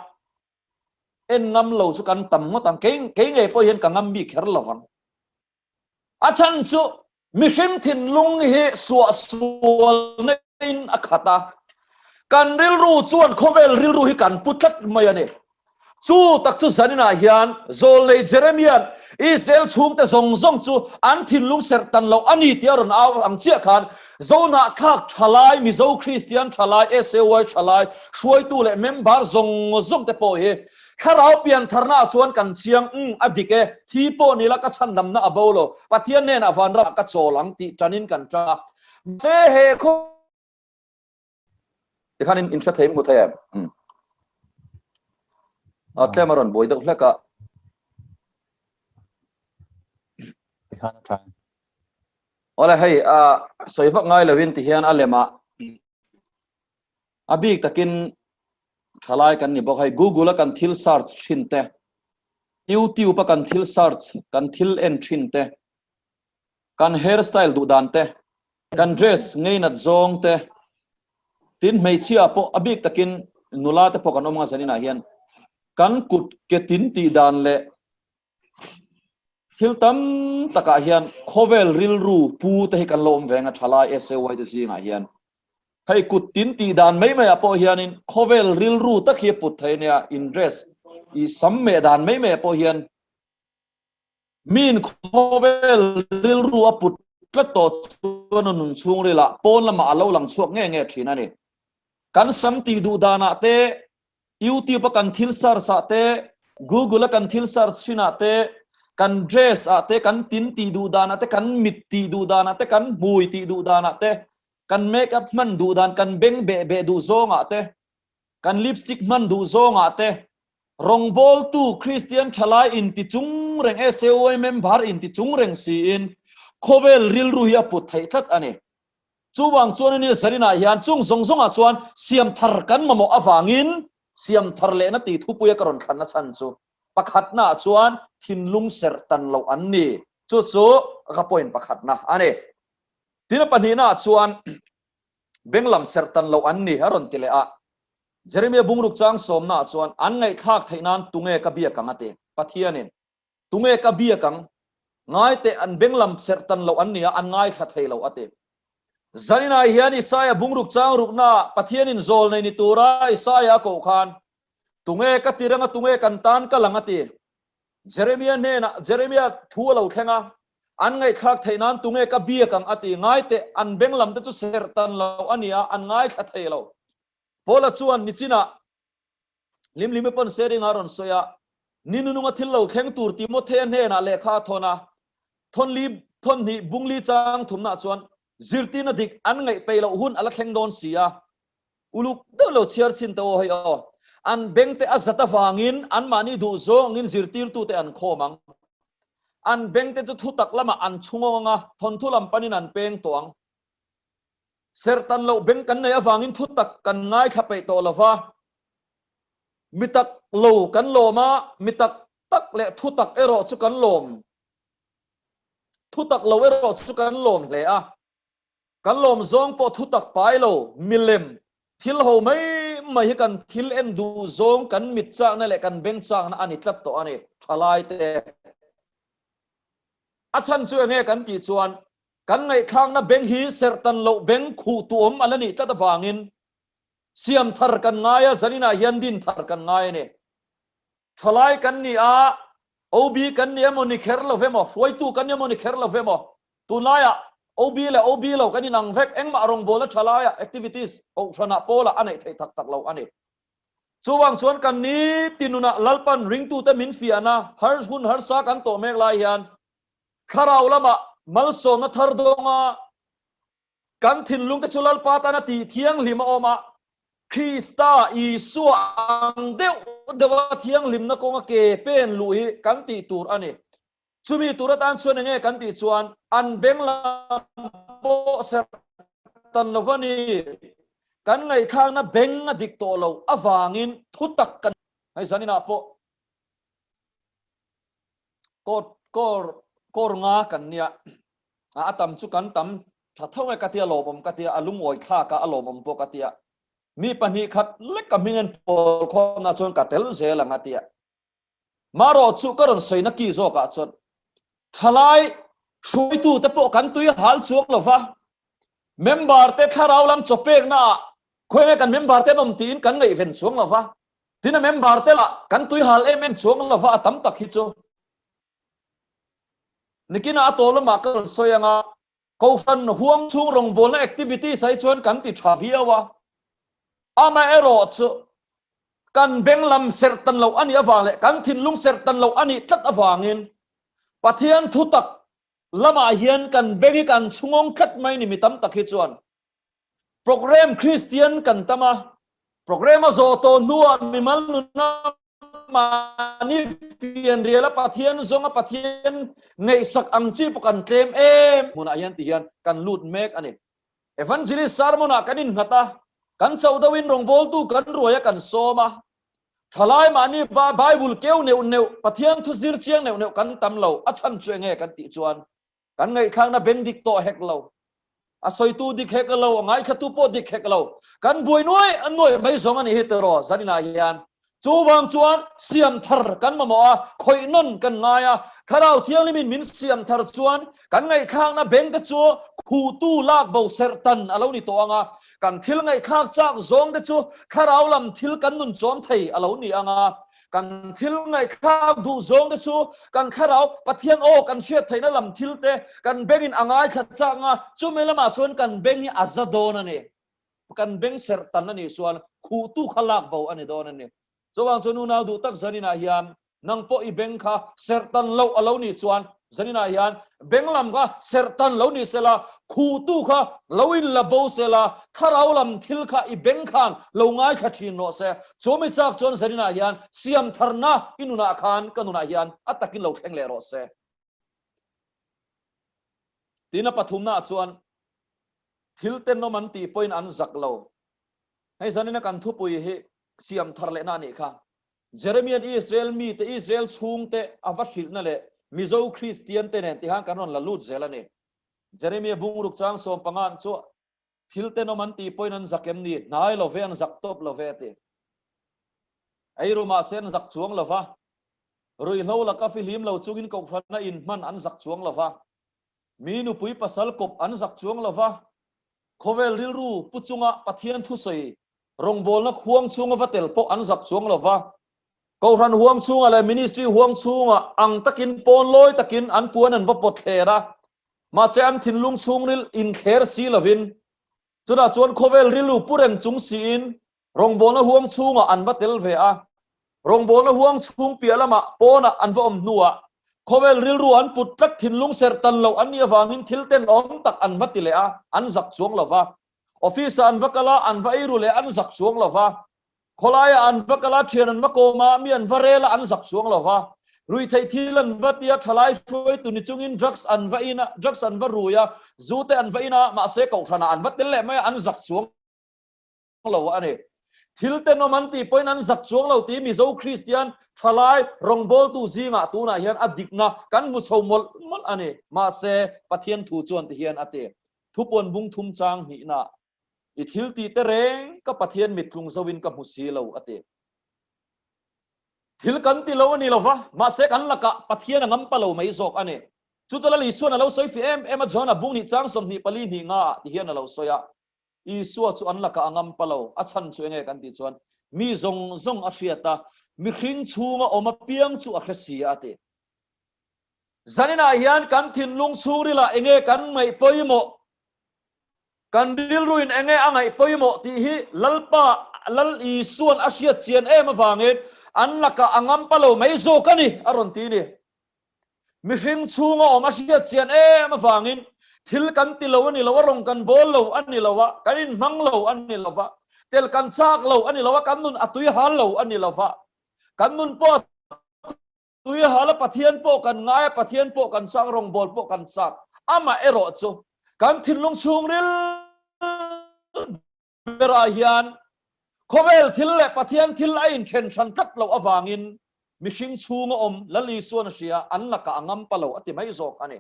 en ngam lo chu kan tam ngawt ang. Kei kei ngei pawh hian ka ngam bik kher lo vang. A chhan chu mihring thinlung hi suahsualna in a khat a, kan rilru chuan khawvel rilru hi kan pu tlat mai a ni. Chu tak chu zaninah hian Zawlnei Jeremia'n Israel chhungte zawng zawng chu an thinlung serh tan loh a ni tih a rawn au ang chiah khan Zohnahthlak thalai, Mizo Kristian thalai, SAY thalai, hruaitu leh member zawng zawng te pawh hi Thlarau piantharna ah chuan kan chiang, umm a dik e, thi pawh ni la ka chhandamna a bo lo, Pathian hnenah vanramah ka chawl ang tih tanin kan tang a. Mahse he khaw. Tikhan in in hre thei hmu thei em? Um. A tlem a rawn buai deuh hlek a. Tikhan a tha. Awle hei a sawi vak ngai lovin ti hian a lemah a bik takin thalai kan ni bawk hei Google a kan thil search thin te YouTube a kan thil search kan thil en thin te kan hair style duh dan te Kan dress ngeinat zawng te, tin hmeichhia pawh a bik takin nula te pawh kan awm nga zaninah hian kan kut ke tin tih dan leh thil tam takah hian khawvel rilru pu te hi kan lo awm ve nga thalai SAY te zingah hian hei kut tin tih dan mai mai ah pawh hianin khawvel rilru tak hi a put thei ania in dress i sam meh dan mai mai ah pawh hian Miin khawvel rilru a put tlat tawh chuan a nun chhungrilah pawn lamah a lo lang chhuak nge nge thin a ni. Kan sam tih duh danah te, YouTube a kan thil search ah te, Google a kan thil search thin ah te, kan dress ah te, kan tin tih duh danah te, kan mit tih duh danah te, kan hmui tih duh danah te, kan make up hman duh dan, kan beng beh beh duh zawngah te, kan lipstick hman duh zawngah te. Rawngbawltu Kristian thalai inti chung reng SAOA member inti chung reng siin khawvel rilru hi a put theih tlat a ni. Chuvang chuan ani zaninah hian chung zawng zawngah chuan siam thar kan mamawh avangin siam thar lehna tih thupuia ka rawn thlanna chhan chu pakhatnaah chuan thinlung serh tan loh an ni. Chu chu ka point pakhatna a ni. Tin a pahnihnaah chuan beng lam serh tan loh an ni a rawn ti leh a. Jeremia bungruk chang sawmnaah chuan an ngaihthlak theih nan tunge ka biak ang a ti. Pathianin Tunge ka biak ang? Ngai teh an beng lam serh tan loh an nia, an ngaithla thei lo a ti. Zaninah hian Isaia bungruk chang ruknaah Pathianin zawl nei ni tura Isaia a koh khan, Tunge ka tir anga tunge kan tan ka lang a ti. Jeremia hnenah Jeremia thu a lo thleng a, an ngaihthlak theih nan tunge ka biak ang a ti. Ngai teh an beng lam te chu serh tan loh a nia, an ngaithla thei lo. Paula chuan nichinah Limlimi pawn sharing a rawn sawi a, Ni nununga thil lo thleng tur Timothea hnenah lehkha a thawn a, thawnli thawnhnih bungli chang thumnaah chuan zirtirna dik an ngaih peih loh hun a la thleng dawn si a, uluk deuh lo chhiar chhin teh aw hei aw, an bengte a zat avangin anmahni duh zawng angin zirtirtute an khawm ang. An bengte chu thutak lamah an chhungawng ang a, thawnthu lam panin an peng tawh ang. Serhtan loh beng kan neih avangin thutak kan ngaithla peih tawh lo va, mi tak lo kan lawm a, mi tak tak leh thutak erawh chu kan lawm, thutak lo erawh chu kan lawm hle a. Kan lawm zawng pawh thutak pai lo, milem, thil ho mai mai hi kan thil en duh zawng kan mit chakna leh kan beng chakna a ni tlat tawh a ni, thalaite. A chhan chu enge kan tih chuan Kan ngaihthlakna beng hi serhtan loh beng khuh tuam a la nih tlat avangin siam thar kan ngai a, zaninah hian din thar kan ngai a ni. Thalai kan ni a, OB kan ni emaw ni kher lo ve maw, hruaitu kan ni emaw ni kher lo ve maw, tunlaiah OB leh OB lo kan inang vek, engmah rawngbawlna thalaiah activities kohhranah pawlah a neih theih tak tak lo a ni. Chuvang chuan kan ni tinunah Lalpan ringtute min fiahna har hun harsa kan tawh mek lai hian Thlarau lamah malsawmna thar dawnga kan thinlungte chu Lalpa tana tih thianghlim a awm a, Krista Isua ang deuh deuha thianghlimna kawnga ke pen luh hi kan tih tur a ni. Chumi tur atan chuan enge kan tih chuan an beng lam pawh serh tan lo va ni. Kan ngaihthlakna beng a dik tawh lo avangin thutak kan hei zaninah pawh Kawr kawr kawr nga kan nia a a tam chu kan tam tha tho e ka tia lawmawm ka tia a lungawi thlak a a lawmawm pawh ka tia mi pahnih khat lek ka hming en pawl khawmna chuan ka tel zel ang a tia marawh chu ka rawn sawi na ki zawkah chuan thalai hruaitu te pawh kan tui hal chuang lova member te thlarau lam chawpekna ah khawi nge kan member te an awm tiin kan ngaihven chuang lova Tin a member te lah kan tui hal em em chuang lova a tam tak hi chu nikinah a tawh lamah ka rawn sawi ang a, Kohhran huang chhung rawngbawlna activities ah hi chuan kan ti tha viau a, amaherawh chu kan beng lam serh tan loh a nih avang leh kan thinlung serh tan loh a nih tlat avangin Pathian thutak lamah hian kan beng hi kan chhungawng tlat mai ni mi tam tak hi chuan. Program Kristian kan tam a, program a zawh tawh hnuah mimal nuna mahni fianrial a Pathian zawng a Pathian ngaihsak ang chi pawh kan tlem em hmunah hian ti hian kan lut mek a ni. Evangelist sermon ah kan innghat a, kan chauh deuhin rawngbawltu kan ruai a kan sawm a, thalai mahni Bible keu neuh neuh Pathian thu zir chiang neuh neuh kan tam lo, a chhan chu enge kan tih chuan kan ngaihthlakna beng dik tawh hek lo. A sawitu dik hek lo, a ngaithlatu pawh dik hek lo. Kan buai nuai a nuai mai zawng a nih hi tiraw zaninah hian. Chuvang chuan siam thar kan mamawh a, khawih nawn kan ngai a. Thlarau Thianghlimin min siam thar chuan kan ngaihthlakna beng te chu khuhtu lak bo serh tan a lo ni tawh ang a. Kan thil ngaihthlak chak zawng te chu thlarau lam thil kan nun chawm thei a lo ni ang a. Kan thil ngaihthlak duh zawng te chu kan thlarau Pathian aw kan hriat theihna lam thil te kan bengin a ngaithla chak ang a, chumi lamah chuan kan beng hi a za dawn a ni. Kan beng serh tan a nih chuan khuhtu kha lak bo a ni dawn a ni. Chuvang chuan unau duh tak zaninah hian nang pawh i beng kha serh tan loh a lo nih chuan. Zaninah hian beng lam kha serhtan lo ni sela, khuhtu kha lo in la bo sela, thlarau lam thil kha i beng khan lo ngaithla thin rawh se. Chumi chak chuan zaninah hian siamtharna i nunah khan ka nunah hian a takin lo thleng leh rawh se. Tin a pathumnaah chuan thil tenawm an tih pawhin an zak lo. Hei zanina kan thupui hi siamthar lehna a nih kha. Jeremia'n Israel mite, Israel chhungte a va hrilhna leh Mizo Kristiante nen tihan kan rawn la lut zel a ni. Jeremia bungruk chang sawmpanga'n chu thil tenawm an tih pawhin an zak em ni? Hnai lo ve, an zak tawp lo ve a ti. Eiru mahse an zak chuang lo va, ruihhlo laka fihlim lo chungin kohhrana inhman an zak chuang lo va, mi nupui pasal kawp an zak chuang lo va, khawvel rilru pu chunga Pathian thusawi Rawngbawlna huang chhunga va tel pawh an zak chuang lo va, Kohhran huang chhungah leh Ministry huang chhungah ang takin pawn lawi takin an puan an va pawt thler a, mahse an thinlung chhungril inthler si lovin chutah chuan khawvel rilru pu reng chung siin rawngbawlna huang chhungah an va tel ve a. Rawngbawlna huang chhung piah lamah pawnah an va awm hnuah khawvel rilru an put tlat thinlung serh tan loh an nih avangin thil tenawm tak an va ti leh a, an zak chuang lo va. Office-ah an va kal a, an va eiru leh an zak chuang lo va. Khawlaiah an va kal a, thian an va kawm a, mi an va rel a, an zak chuang lo va. Ruihtheih thil an va ti a, thalai hruaitu ni chungin drugs an va in a, drugs an va rui a, zu te an va in a, mahse kohhranah an va tel leh mai a, an zak chuang lo a ni. Thil tenawm an tih pawhin an zak chuang lo tih Mizo Kristian thalai rawngbawltu zingah tunah hian a dikna kan hmu chho mawlh mawlh a ni. Mahse, Pathian thu chuan ti hian a ti. Thupuan bung thum chang hnihna, I thil tih te reng ka Pathian mittlung zoin ka hmu si lo, a ti. Thil kan ti lo a ni lo va, mahse kan lakah Pathian a ngampa lo mai zawk a ni. Chu chu Lal Isua'n a lo sawi fih em em a, John-a bung hnih chang 24 hnih ngaah ti hian a lo sawi a. Isua chu an lakah a ngampa lo, a chhan chu enge kan tih chuan mi zawng zawng a hriat a, mihring chhunga awm apiang chu a hre si a, a ti. Zaninah hian kan thinlung chhungrilah enge kan ngaih pawimawh, kan rilruin enge a ngaih pawimawh tih hi Lalpa Lal Isua'n a hriat chian em avangin an lakah a ngampa lo mai zawk a ni, a rawn ti ni. Mihring chhunga awm a hriat chian em avangin thil kan ti lo a ni lo a, rawng kan bawl lo a ni lo a, kan inhmang lo a ni lo va, tel kan chak lo a ni lo a, kan nun a tui hal lo a ni lo va, kan nun pawh a Tui hala Pathian pawh kan ngai a, Pathian pawh kan chak, rawngbâwl pawh kan chak. Amah erawh chu kan thinlung chhungril berah hian khawvel thil leh Pathian thil a inthen hran tlat loh avangin mihring chhunga awm Lal Isuan a hria, an lakah a ngampa lo a ti mai zawk a ni.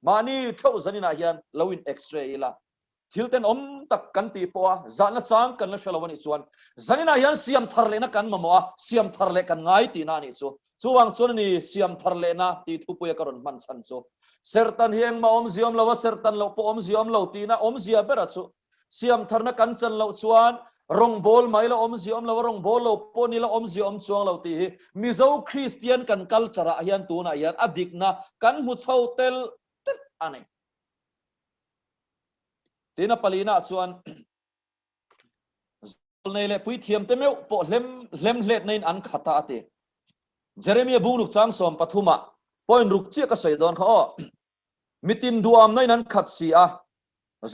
Mahni theuh zaninah hian lo in x-ray ila. Thil tenawm tak kan tih pawh a, zahna chang kan la hre lo a nih chuan zaninah hian siam thar lehna kan mamawh a, siam thar leh kan ngai tihna a nih chu. Chuvang chuan a ni siam thar lehna tih thupuia ka rawn hman chhan chu. Serhtan hi engmah awmzia awm lo a, serhtan loh pawh awmzia awm lo tihna awmzia bera chu siam tharna kan chan loh chuan rawngbâwl mai la awmzia awm lo a, rawngbâwl lo pawh ni la awmzia awm chuang lo tih hi Mizo Kristian kan culture ah hian tunah hian a dikna kan hmu chho tel telh a ni. Tin a palina chuan zawlnei leh puithiamte meuh pawh hlem hlem hletna in an khat a a ti. Jeremia bungruk chang 13 ah point ruk chiah ka sawi dawn kha aw. Mitin duamna in an khat si a,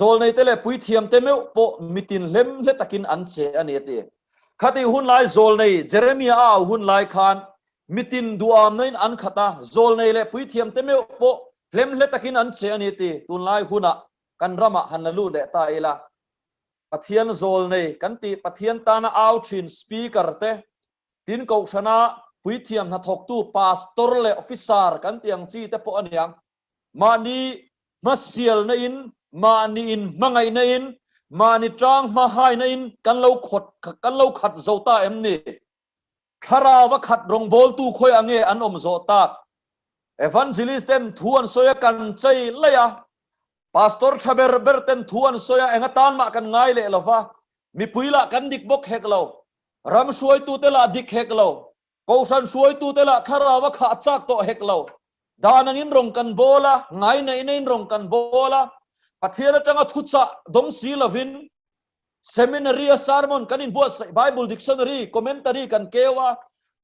zawlneite leh puithiamte meuh pawh mitin hlem hle takin an che a ni a ti. Khatih hun lai zawlnei Jeremia a au hun lai khan mitin duamna in an khat a, zawlnei leh puithiamte meuh pawh Hlemhle takin an che a ni ti tunlai hunah kan ramah han la lut leh ta ila. Pathian zawlnei kan tih Pathian tana au thin Speaker te, tin kohhrana puithiam hnathawktu Pastor leh Officer kan tih ang chi te pawh a niang. Mahni hmasialna in, mahni in hmangaihna in, mahni tang hmahaina in kan lo khawt kan lo khat zo ta em ni? Thlarau a khat rawngbawltu khawiah nge an awm zawh tak? Evangelist ten thu an sawi a kan chei laih a, Pastor tha ber ber ten thu an sawi a eng atan mah kan ngai leh lo va, mipui lah kan dik bawk hek lo, ram hruaitute lah dik hek lo, kohhran hruaitute lah thlarau a khah chak tawh hek lo, dan angin rawng kan bawl a, ngai neihna in rawng kan bawl a, Pathian atanga thuchah dawng si lovin Seminary a sermon kan inbuatsaih, Bible dictionary, commentary kan keu a,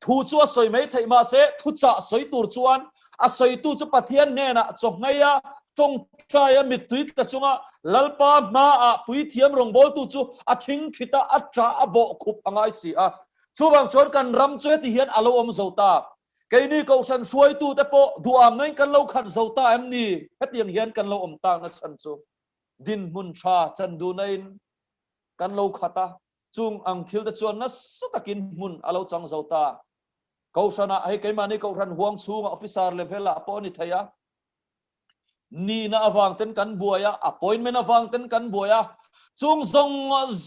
thu chu a sawi mai theih mahse thuchah sawi tur chuan A sawitu chu Pathian hnenah chawhngei a, tawngtai a, mittui tla chunga Lalpa hmaah puithiam rawngbawltu chu a thingthit a, a ṭah a bawhkhup a ngai si a. Chuvang chuan kan ram chu heti hian a lo awm zo ta. Keini Kohhran hruaitute pawh duhamnain kan lo khat zo ta em ni? Hetiang hian kan lo awm takna chhan chu dinhmun tha chan duhnain kan lo khat a, chung ang thilte chuan nasa takin hmun a lo chang zo ta. Kohhranah hei keimahni Kohhran huang chhungah officer level ah pawh a ni thei a, nihna avang ten kan buai a, appointment avang ten kan buai a, chung zawng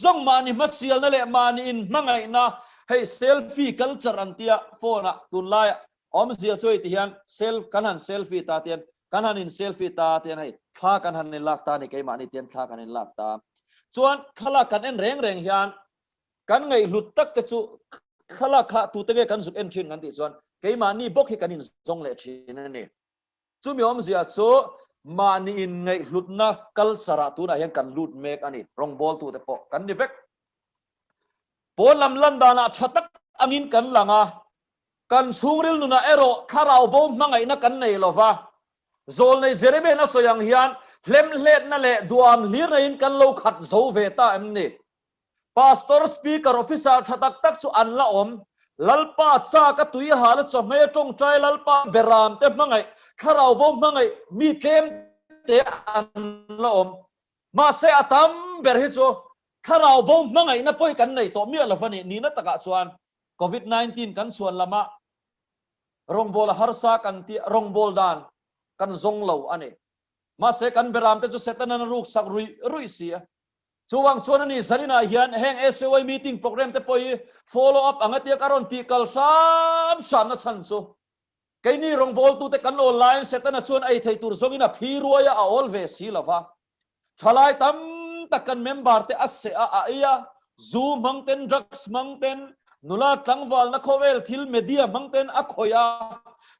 zawng mahni hmasialna leh mahni inhmangaihna, hei selfie culture an tia phone ah tunlaiah awmzia chu hei ti hian self kan han selfie ta tian kan han in selfie ta tian hei thla kan han inlak ta a ni keimahni tian thla kan inlak ta chuan thlalak kan en reng reng hian Kan ngaihhlut tak te chu thlalak kha tute nge kan zuk en thin kan tih chuan keimahni bawk hi kan inzawng leh thin a ni. Chumi awmzia chu mahni inngaihhlutna culture ah tunah hian kan lut mek a ni. Rawngbawltute pawh kan ni vek. Pawn lam lan danah tha tak angin kan lang a, kan chhungril nunah erawh thlarau bo hmangaihna kan nei lo va. Zawlnei Jeremiah-in a sawi ang hian hlemhletna leh duam hlir neiin kan lo khat zo ve ta em ni? Pastor, Speaker, Officer tha tak tak chu an la awm. Lalpa chak a tui hal a chawhmei a tawngtai Lalpa beram te hmangaih, thlarau bo hmangaih mi tlem te an la awm. Mahse a tam ber hi chu thlarau bo hmangaihna pawi kan nei tawh miah lo va ni. Nihna takah chuan Covid 19 kan chhuan lama rawngbawl a harsa kan tih rawngbawl dan kan zawng lo a ni. Mahse kan beram te chu Setanan a ruksak ruih ruih si a. Chuvang chuan ani zaninah hian heng SAY meeting program te pawh hi follow up anga tia ka rawn tih kal hram hram na chhan chu keini rawngbawltute kan awl laiin Setana chuan ei thei tur zawngin a phi ruai a, a awl ve si lo va. Thalai tam tak kan member te a seh a, a ei a, zu hmang ten, drugs hmang ten, nula tlangvalna khawvel thil media hmang ten a khawih a,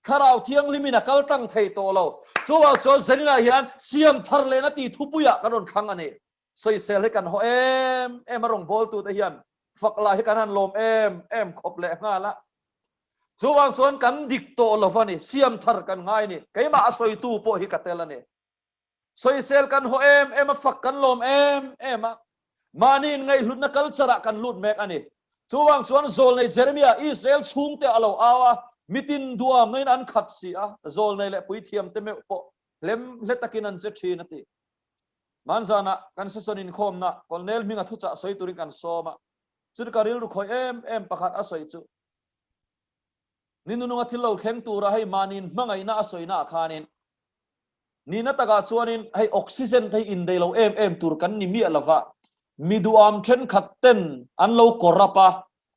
Thlarau Thianghlimin a kal tlang thei tawh lo. Chuvang chuan zaninah hian siam thar lehna tih thupuiah kan rawn thlang a ni. Sawisel hi kan haw em em a rawngbawltute hian fak lah hi kan han lawm em em khawp leh nghal a. Chuvang chuan kan dik tawh lo a ni, siam thar kan ngai a ni. Keimah a sawitu pawh hi ka tel a ni. Sawisel kan haw em em a, fak kan lawm em em a. Mahni inngaihhlutna culture ah kan lut mek a ni. Chuvang chuan Zawlnei Jeremiah Israel chhungte a lo au a, mitin duamnain an khat si a, zawlnei leh puithiamte meuh pawh hlem hle takin an che thin a ti. Hmanzanah kan session inkhawmna Colonel hminga thuchah sawi turin kan sawm a, chuti ka rilru khawih em em pakhat a sawi chu, Ni nununga thil lo thleng tura hei mahniin hmangaihna a sawina ah khanin nihna takah chuanin hei oxygen te hi indei lo em em tur kan ni miah lova, mi duham thenkhat ten an lo corrupt a,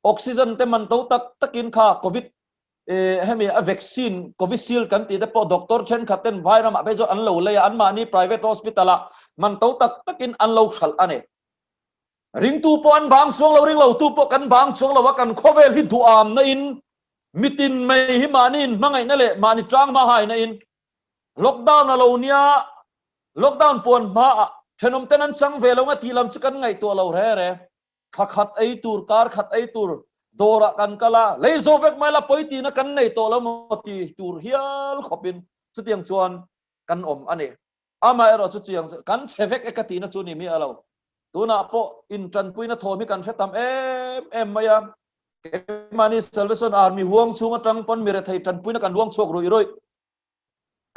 oxygen te man to tak takin kha covid hemi a vaccine Covishield kan tih te pawh doctor thenkhat ten vai ramah phei chuan an lo lei a, anmahni private hospital ah man to tak takin an lo hralh a ni. Ringtu pawh an bang chuang lo, ringlotu pawh kan bang chuang lo a, kan khawvel hi duhamna in mitin mai hi mahni in hmangaihna leh mahni tang hma haina in lockdown a lo nia, lockdown puan hma ah thenawm ten an chang ve lo nga tih lam chu kan ngaihtuah lo re re. Thla khat ei tur, kar khat ei tur dawrah kan kal a, lei zo vek mai la pawi tihna kan nei tawh lo maw ti tur hial khawpin chutiang chuan kan awm a ni. Amaherawh chu chiang kan chhe vek e ka tihna chu ni miah lo. Tunah pawh intanpuina thawm hi kan hre tam em em mai a. Keimahni Salvation Army huang chhung atang pawn mi rethei tanpuina kan luang chhuak ruih ruih.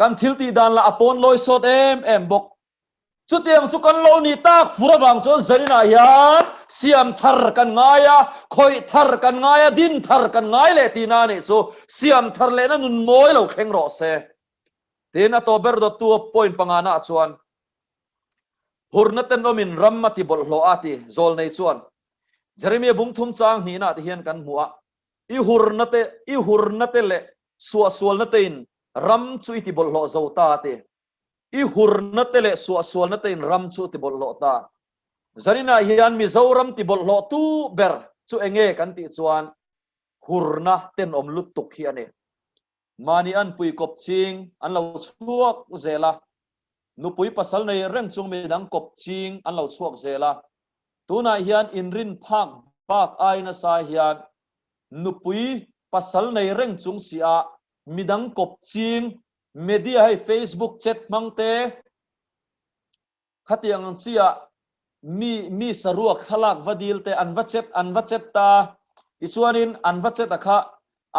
Kan thil tih dan lah a pawn lawi sawt em em bawk. Chutiang chu kan lo nih tak fur avang chuan Zaninah hian siam thar kan ngai a, khawih thar kan ngai a, din thar kan ngai leh tihna a nih chu. Siam thar lehna nun mawi lo thleng rawh se. Tin, a tawp ber dawttu point pangana ah chuan hurna tenawmin ram a ti bawlhhlawh a ti Zawlnei chuan Jeremia bung thum chang hnihna te hian kan hmu a, I hurna te, i hurna te leh suahsualna tein ram chu i ti bawlhhlawh zo ta a ti. I hurna te leh suahsualna tein ram chu ti bawlhhlawh ta. Zaninah hian Mizoram ti bawlhhlawh tu ber chu enge kan tih chuan hurna tenawm lutuk hi a ni. Mahni anpui kawp ching an lo chhuak zel a, nupui pasal nei reng chung midang kawp ching an lo chhuak zel a. Tunah hian inrin phak bak ai nasa hian nupui pasal nei reng chung si a midang kawp ching. Media hei Facebook chat hmang te, khatiang ang chi ah mi mi saruak thlalak va dil te an va chat an va chat ta. Tichuanin an va chat a kha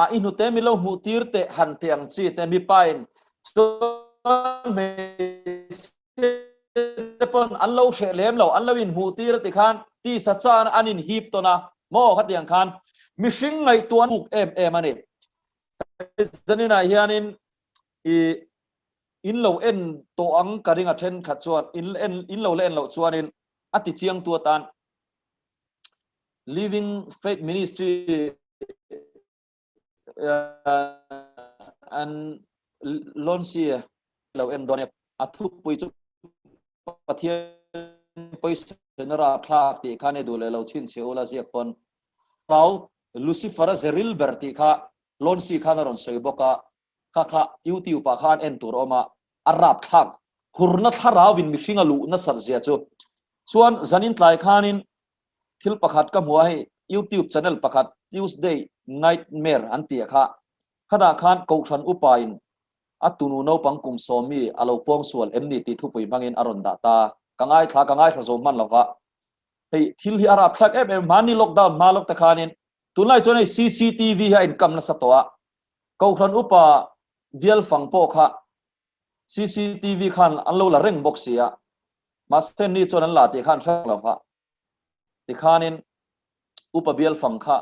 a i hnute mi lo hmuh tir teh han tih ang chi te mipa in chuan hmeichhia te pawn an lo hreh lem lo an lo in hmuh tir a ti khan tisa chan an in hip tawn a maw khatiang khan mihring ngaihtuah an buk em em a ni. Zaninah hianin i in lo en tawh ang ka ring a thenkhat chuan in en in lo la en loh chuanin a ti chiang tu atan Living Faith Ministry an Lonsi lo en dawn e a thupui chu Pathian pawisa na rapthlak tih khan i duh leh lo chhinchhiah ula ziak pawn Rau Lucifer-a ze ril ber tih kha Lonsi khan a rawn sawi bawk a, kha kha YouTube ah khan en tur a awm a, a rapthlak hurna thlarauin mihring a luh nasat zia chu. Chuan zanin tlai khanin thil pakhat ka hmu a, hei YouTube channel pakhat Tuesday Nightmare an tih kha, khatah khan Kohhran upain a tunu naupang kum sawmi a lo pawngsual em ni tih thupui hmangin a rawn dah ta. Ka ngaithla, ka ngaithla zo hman lova. Hei thil hi a rapthlak em em, hmanni lockdown hma lawk te khanin tunlai chuan hei CCTV hi a inkam nasa tawh a, Kohhran upa bial fang pawh kha CCTV khan an lo la reng bawk si a, mahse ni chuan an la tih khan hrang lo va, tikhanin upa bial fang kha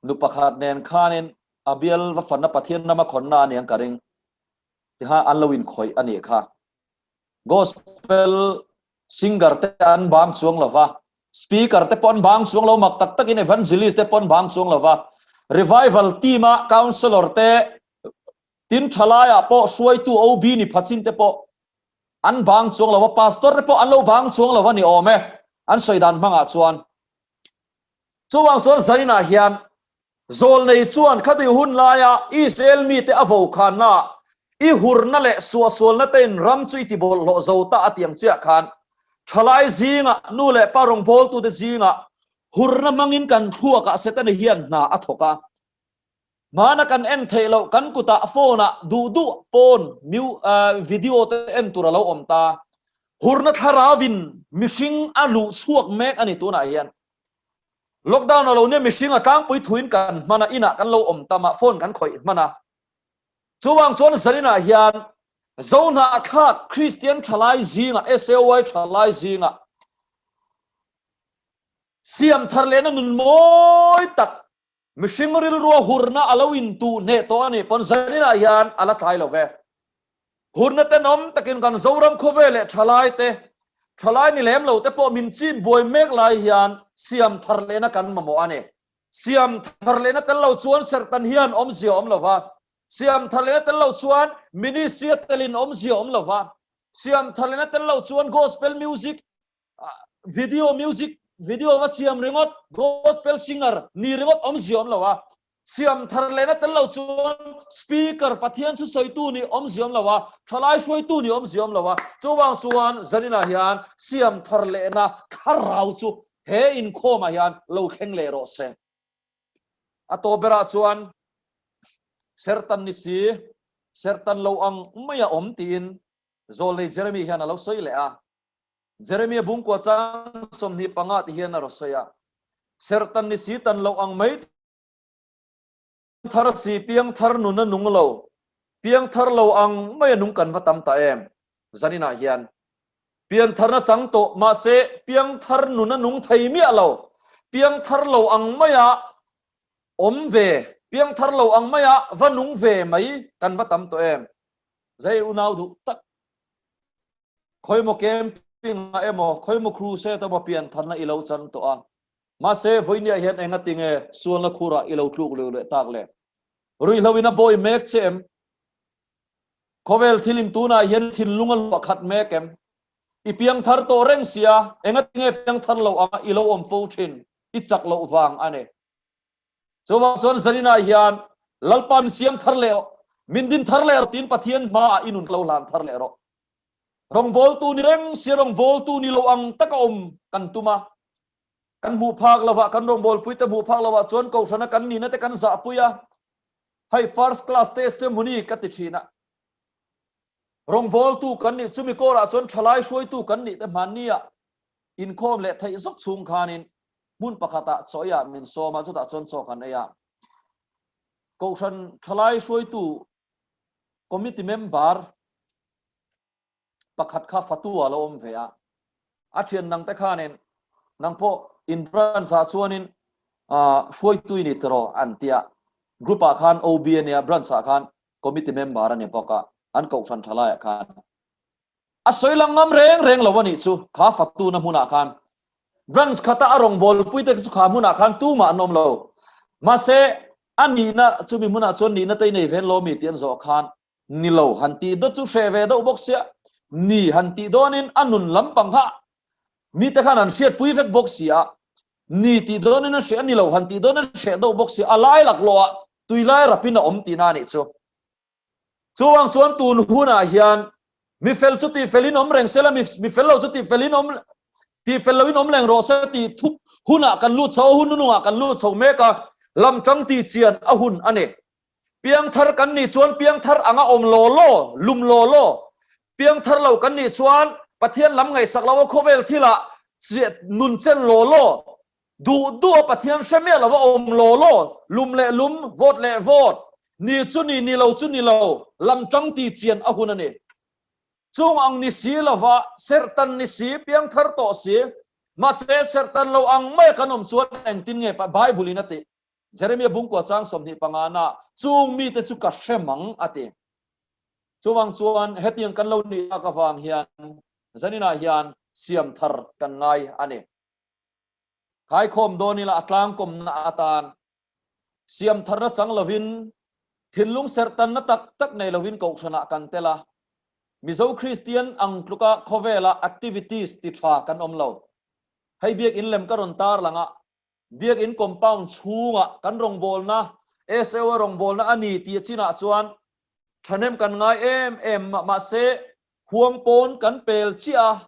nu pakhat nen khanin a bial va fanna Pathian rama khawnna a niang ka ring tikhan an lo inkhawih a nih kha. Gospel Singer te an bang chuang lo va, Speaker te pawh an bang chuang lo, mak tak takin Evangelist te pawh an bang chuang lo va, Revival team a Counsellor te, tin thalaiah pawh hruaitu OB ni phachin te pawh an bang chuang lo va, Pastor te pawh an lo bang chuang lo va ni awm e, an sawi dan hmangah chuan. Chuvang chuan zaninah hian Zawlnei chuan khati hun laia Israel mite a vokhanna ah i hurna leh suahsualna tein ram chu i ti bawlhhlawh zo ta a tiang chiah khan thalai zingah nu leh pa rawngbawltute zingah hurna hmangin kan thluakah Setana hian hna a thawk a. Hmana kan en theih loh kan kutah phone ah duh duh pawn video te en tur a lo awm ta. Hurna thlarauin mihring a luh chhuak mek a ni tunah hian. Lockdown a lo nia mihring a tlangpui thuin kan hman a, inah kan lo awm tam a, phone kan khawih hman a. Chuvang chuan zaninah hian Zohnahthlak Kristian thalai zingah, SAY thalai zingah siam thar lehna nun mawi tak mihring rilrua hurna a lo intuh hneh tawh a nih pawn zaninah hian a la tlai lo ve. Hurna tenawm takin kan Zoram khawvel leh thalai te, thalai ni lem lo te pawh min chin buai mek lai hian siam thar lehna kan mamawh a ni. Siam thar lehna tel lo chuan serhtan hian awmzia awm lo va, siam thar lehna tel lo chuan ministry a telin awmzia awm lo va, siam thar lehna tel lo chuan gospel music, video music, video va siam ringawt, gospel singer ni ringawt awmzia awm lo a. Siam thar lehna tel lo chuan Speaker Pathian chu sawitu nih awmzia awm lo a, thalai hruaitu nih awmzia awm lo a. Chuvang chuan zaninah hian siam thar lehna thlarau chu he inkhawmah hian lo thleng leh rawh se. A tawp berah chuan Sertan ni si, Sertan lo ang mai a awm tiin Zawlnei Jeremy hian a lo sawi leh a. Jeremia bungkua chang 25 ti hian a raw sawi a. Sertan ni si tan loh ang mai thar si piang thar nun a nung lo, piang thar lo ang mai a nung kan va tam ta em? Zaninah hian pian tharna chang tawh mahse piang thar nun a nung thei miah lo, piang thar lo ang maia awm ve, piang thar lo ang maia va nung ve mai kan va tam tawh em? Zai unau duh tak. Khawimaw camping-ah emaw, khawimaw crusade emaw piantharna i lo chan tawh a. Mahse, vawinia hian engati nge sualna khurah i lo tluk leu leh tak le? Ruihhlo in a bawi mek che em? Khawvel thil in tunah hian thinlung a luah khat mek em? I piangthar tawh reng sia, engati nge piangthar lo anga i lo awm fo thin? I chak loh vang a ni. Chuvang chuan zaninah hian Lalpa min siam thar leh rawh, min din thar leh rawh tiin Pathian hmaah i nun lo hlan thar leh rawh. Rawngbawltu ni reng sia rawngbawltu ni lo ang taka awm kan tum a, kan hmuh phak lovah kan rawngbawlpuite hmuh phak lovah chuan kohhrana kan nihna te kan zahpui a, hei first class test te hmuni ka ti thin a. Rawngbawltu kan nih chumi kawrah chuan thalai hruaitu kan nih te hmanni ah inkhawm leh theih zawk chhung khanin hmun pakhatah chaw eiah min sawm a, chutah chuan chaw kan ei a. Kohhran thalai hruaitu committee member pakhat kha fatu a lo awm ve a, a thian nang te khanin nang pawh in branch ah chuanin hruaitu i ni tiraw an tia, group ah khan OB a nia, branch ah khan committee member a ni bawk a, an kohhran tha laiah khan a sawi lang ngam reng reng lo a nih chu, kha fatu na hmunah khan branch khata a rawngbawlpui te chu kha hmunah khan tumah an awm lo, mahse a nihna chumi hmunah chuan nihna te i nei ven lo mi tih an zawh khan ni lo han tih dawt chu hreh ve deuh bawk sia, ni han tih dawnin a nun lampang kha mite khan an hriatpui vek bawk si a, ni tih dawnin a hreh a ni lo han tih dawnin a hreh deuh bawk si a, lai laklawh ah tui lai rapin a awm tihna a nih chu. Chuvang chuan tun hunah hian mi fel chu tih felin awm reng sela, mi fel lo chu tih felin awm tih fel loin awm reng rawh se tih thup hunah kan lut chho a, hun nunungah kan lut chho mek a, lamtang tih chian a hun a ni. Piangthar kan nih chuan piangthar anga awm law law, lum law law. Piangthar lo kan nih chuan Pathian lam ngaihsak lo a khawvel thilah nun chen law law. Duh duh a Pathian hre miah lova awm law law, lum leh lum, vawt leh vawt, ni chu ni, ni lo chu ni lo, lam tang ti chian a hun a ni. Chung ang ni si lova serhtan ni si, piangthar tawh si, mahse serhtan lo ang maia kan awm chuan engtin nge Bible in a tih? Jeremia bungkua chang 25 na chung mite chu ka hre mang a ti. Chuvang chuan hetiang kan lo nih tak avang hian zaninah hian siam thar kan ngai a ni. Khaikhawm dawn ila a tlangkawmna atan siam tharna chang lovin thinlung serhtanna tak tak nei lovin kohhranah kan tel a. Mizo Kristian ang tluka khawvela activities ti tha kan awm lo. Hei biakinn lem ka rawn tarlang a, Biakinn compound chhungah kan rawngbawlna, SAO-a rawngbawlna a ni tih chinah chuan thahnem kan ngai em em mah mahse huang pawn kan pel chiah a,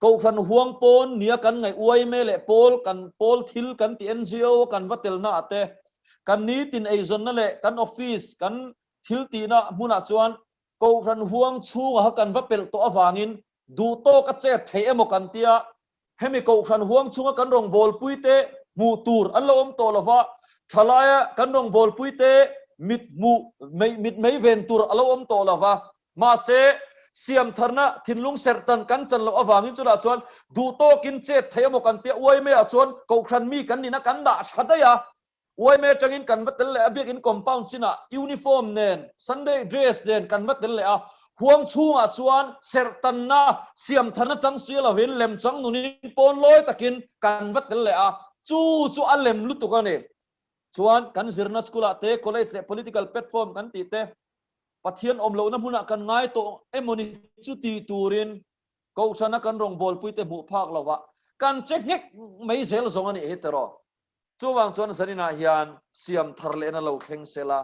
Kohhran huang pawn nia kan ngaih uaime leh pawl kan pawl thil kan tih NGO-a kan va telna ah te, kan nitin eizawnna leh kan office kan thil tihna hmunah chuan Kohhran huang chhunga kan va pelh tawh avangin duhtawk a chet theih emaw kan tia Hemi kohhran huang chhunga kan rawngbawlpuite hmuh tur an lo awm tawh lova, thalaia kan rawngbawlpuite mit hmuh mei mit mei ven tur a lo awm tawh lova, mahse siamtharna thinlung serhtan kan chan loh avangin chutah chuan duhtawkin chet theih emaw kan tia uai maiah chuan kohhran mi kan nihna kan dah tha daih a. Uaime atangin kan va tel leh a, biakinn compound chinah uniform nen, Sunday dress nen kan va tel leh a, huang chhungah chuan serhtanna, siamtharna chang si lovin lemchang nunin pawn lawi takin kan va tel leh a, chu chu a lem lutuk a ni. Chuan kan zirna school ah te, college leh political platform kan tih te, Pathian awm lohna hmunah kan ngai tawh emawni chu tih turin Kohhrana kan rawngbawlpuite hmuh phak lovah kan che nghek mai zel zawng a nih hi tiraw? Chuvang chuan zaninah hian siam thar lehna lo thleng sela,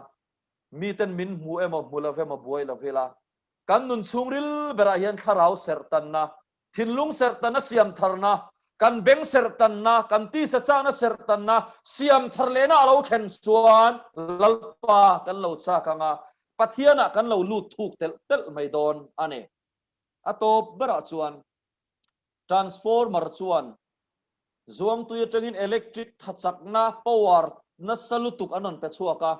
miten min hmu emaw hmu lo emaw buai lo ila, kan nun chhungril berah hian thlarau serhtanna, thinlung serhtanna siam tharna, kan beng serhtanna, kan tisa chakna serhtanna siam thar lehna a lo thlen chuan Lalpa kan lo chak ang a, Pathianah kan lo lut thuk telh telh mai dawn a ni. A tawp berah chuan transformer chuan Zuangtui atangin electric thachakna, power, nasa lutuk an rawn pe chhuak a.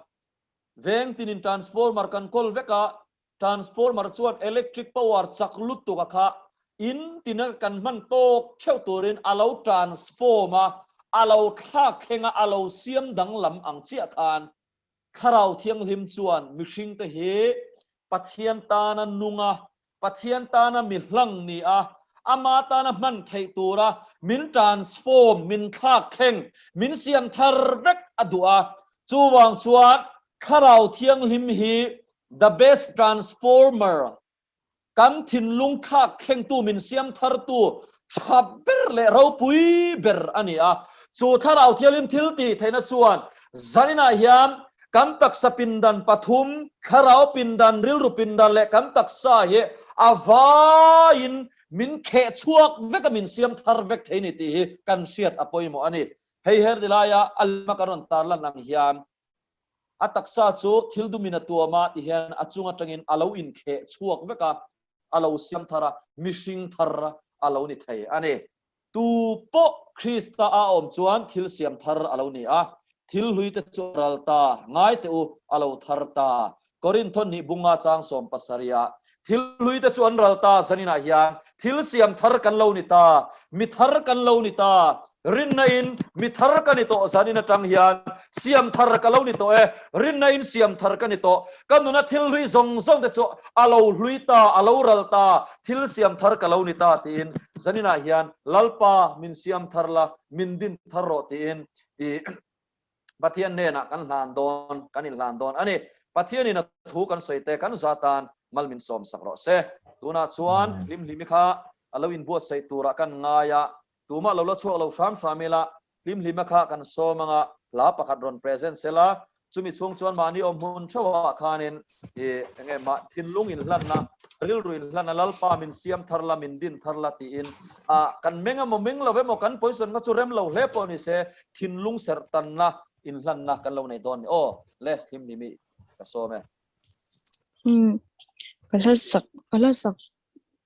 Veng tinin transformer kan kawl vek a, transformer chuan electric power chak lutuk a kha in tina kan hman tawk theuh turin a lo transform a, a lo thlak thleng a, a lo siam danglam ang chiah khan Thlarau Thianghlim chuan mihringte hi Pathian tana nung a, Pathian tana mi hlang ni a, ama tana hman theih tura min transform, min thlak thleng, min siam thar vek a duh a. Chuvang chuan Thlarau Thianghlim hi the best transformer, kan thinlung thlak thlengtu, min siam thartu tha ber leh ropui ber a ni a. Chu Thlarau Thianghlim thil tih theihna chuan zaninah hian Kan taksa pindan pathum, thlarau pindan, rilru pindan leh kan taksa hi a vaiin min kheh chhuak vek a, min siam thar vek thei ni tih hi kan hriat a pawimawh a ni. Hei her ti laia a lema kan rawn tarlan ang hian a taksa chu thil dumin a tuam a ti hian a chung atangin a lo inkheh chhuak vek a. a lo siam thar a, mihring thar a lo ni thei a ni. Tu pawh Krista a awm chuan thil siam thar a lo ni a, thil hlui te chu a ral ta, ngai teh u, a lo thar ta. Korintho hnih bunga chang 70 ah, Thil hlui te chu an ral ta, zaninah hian thil siam thar kan lo ni ta, mi thar kan lo ni ta, rinna in mi thar ka ni tawh zanin atang hian siam thar ka lo ni tawh e, rinna in siam thar ka ni tawh, ka nuna thil hlui zawng zawng te chu a lo hlui ta, a lo ral ta, thil siam thar ka lo ni ta tiin zaninah hian Lalpa min siam thar la, min din thar rawh tiin i Pathian hnenah kan hlan dawn, kan inhlan dawn a ni. Pathianin a thu kan sawi te kan za tan mal min sawm sak rawh se. Tunah chuan Hlimhlimi kha a lo inbuatsaih turah kan ngai a, tumah lo la chhuak lo hram hram ila, Hlimhlima kha kan sawm anga hla pakhat rawn present sela, chumi chhung chuan mahni awm hmun theuhah khanin i enge mah thinlung inhlanna, rilru inhlanna Lalpa min siam thar la, min din thar la tiin ah kan meng emaw meng lo emaw kan position kha chu rem lo hle pawh ni se thinlung serh tanna inhlanna kan lo nei dawn ni aw le Hlimhlimi ka sawm e. Umm ka hla sak ka hla sak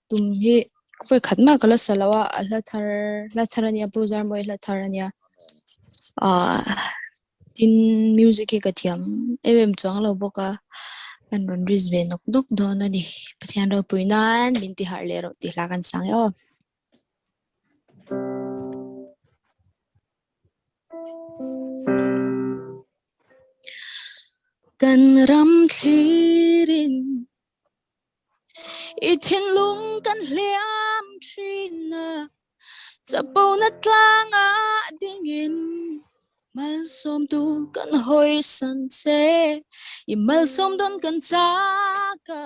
tum hi vawi khat mah ka la sa lo a a hla thar hla thar ania Pu Zarmawi hla thar ania ah tin music hi ka thiam em em chuang lo bawk a kan rawn risk ve nawk nawk dawn a ni Pathian ropui nan min ti harh leh rawh tih hla kan sang e aw. Kan ram thlirin i thinlung kan hliam thin a, chapona tlanga dingin malsawmtu kan hawisan che, i malsawm dawn kan chak a.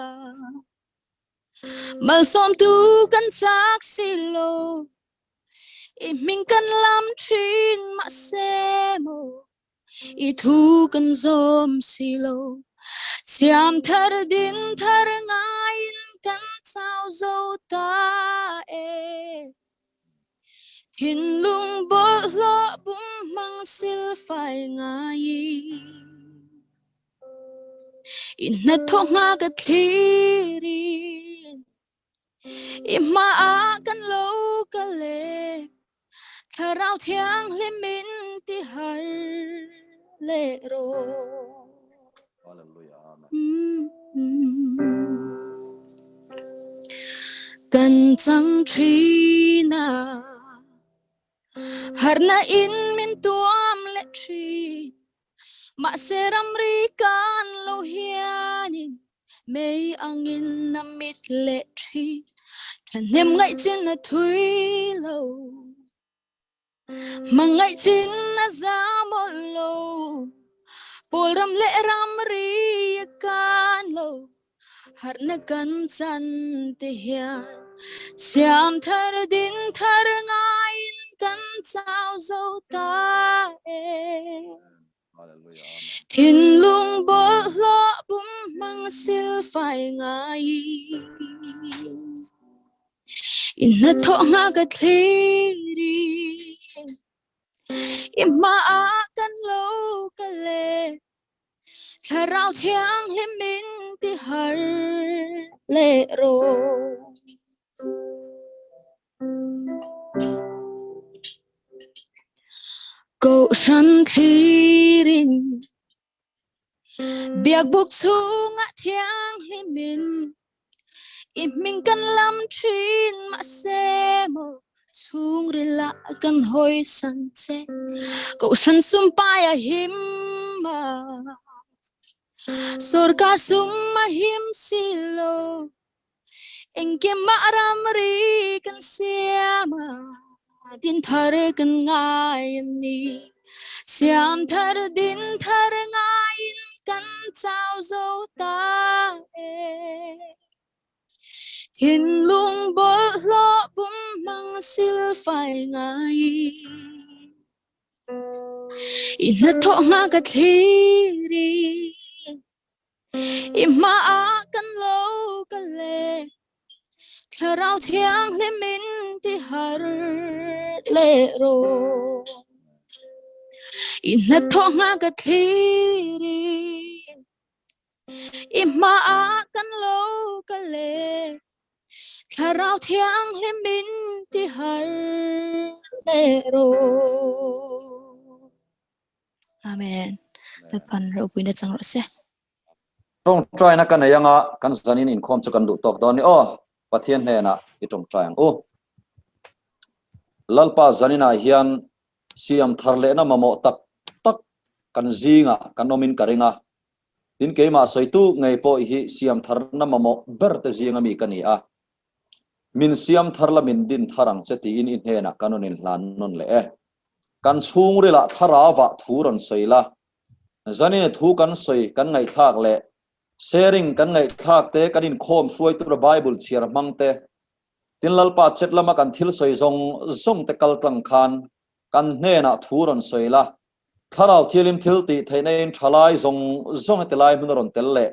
Malsawmtu kan chak si lo, i hming kan lam thin mahse maw, i thu kan zawm si lo. Siam thar din thar ngaiin kan chau zo ta e. Thinlung bawlhhlawh bum hmang silfai ngaiin. I hnathawh nga ka thlir in i hmaah kan lo kal e Thlarau Thianghlim min ti har leh rawh. Hallelujah. Amen. Kan chang thin a harna in min tuam leh thin Mahse ramri kan lo hianin mei angin a mit leh thin Thahnem ngaihchin a thui lo Hmangaihchin a za mawlh lo Pawl ram leh ramri a kan lo Harhna kan chan te hian siam thar din thar ngaiin kan chau zo ta e. Thinlung bawlhhlawh bum hmang silfai ngaiin i hnathawh nga ka thlir in i hmaah kan lo kal e. Thlarau Thianghlim min ti har leh rawh. Kohhran thlirin biakbuk chhungah thianghlimin i hming kan lam thin mahse maw chhungril ah kan hawisan che kohhran sumpai a him a sorkar sum a him si lo engkimah ramri kan siam a din thar kan ngai a ni siam thar din thar ngaiin kan chau zo ta e. Thinlung bawlhhlawh bum hmang silfai ngai i hnathawh nga ka thlir i i hmaah kan lo kal e Thlarau Thianghlim in ti har leh rawh i hnathawh nga ka thlir i I hmaah kan lo kal e. Thlarau Thianghlim min ti har leh rawh. Amen. Lalpan ropuina chang rawh se. Tawngtaina ka nei anga kan zanin inkhawm chu kan duh tawk dawn ni aw. Pathian hnenah i tawngtai ang u. Lalpa zaninah hian siam thar lehna mamawh tak tak kan zingah kan awmin ka ring a. Tin keimah sawitu ngei pawh hi siam tharna mamawh ber te zinga mi ka ni a. Min siam thar la min din thar ang che tiin i hnenah kan rawn inhlan nawn leh e. Kan chhungrilah thlarauah thu rawn sawi la, zanin thu kan sawi kan ngaihthlak leh sharing kan ngaihthlak te kan inkhawm hruai tura Bible chhiar hmang te, tin Lalpa chet lama kan thil sawi zawng zawng te kal tlang khan kan hnenah thu rawn sawi la, Thlarau Thialim thil tih theihna in thalai zawng zawng heti lai hmun a rawn tel leh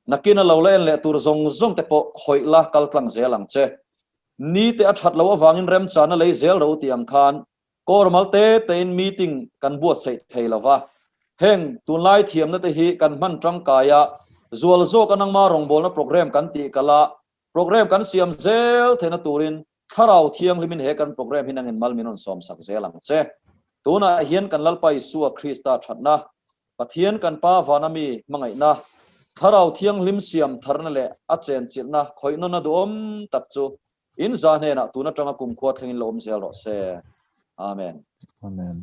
Nakin a lo la en leh tur zawng zawng te pawh khawih la kal tlang zel ang che. Ni te a that loh avangin remchana lei zel ro tih ang khan kawrmal te tein meeting kan buatsaih thei lo va. Heng tunlai thiamna te hi kan hman tangkai a, zual zawk a nangma rawngbawlna programme kan tih kalh a, programme kan siam zel theihna turin Thlarau Thianghlimin he kan programme hi nangin mal min rawn sawmsak zel ang che. Tunah hian kan Lalpa Isua Krista thatna Pathian kan Pa vana mi hmangaihna, Thlarau Thianghlim siam tharna leh a chenchilhna khawihnawn a duhawm tak chu in za hnenah tun atanga kumkhua thlengin lo awm zel rawh se. Amen. Amen.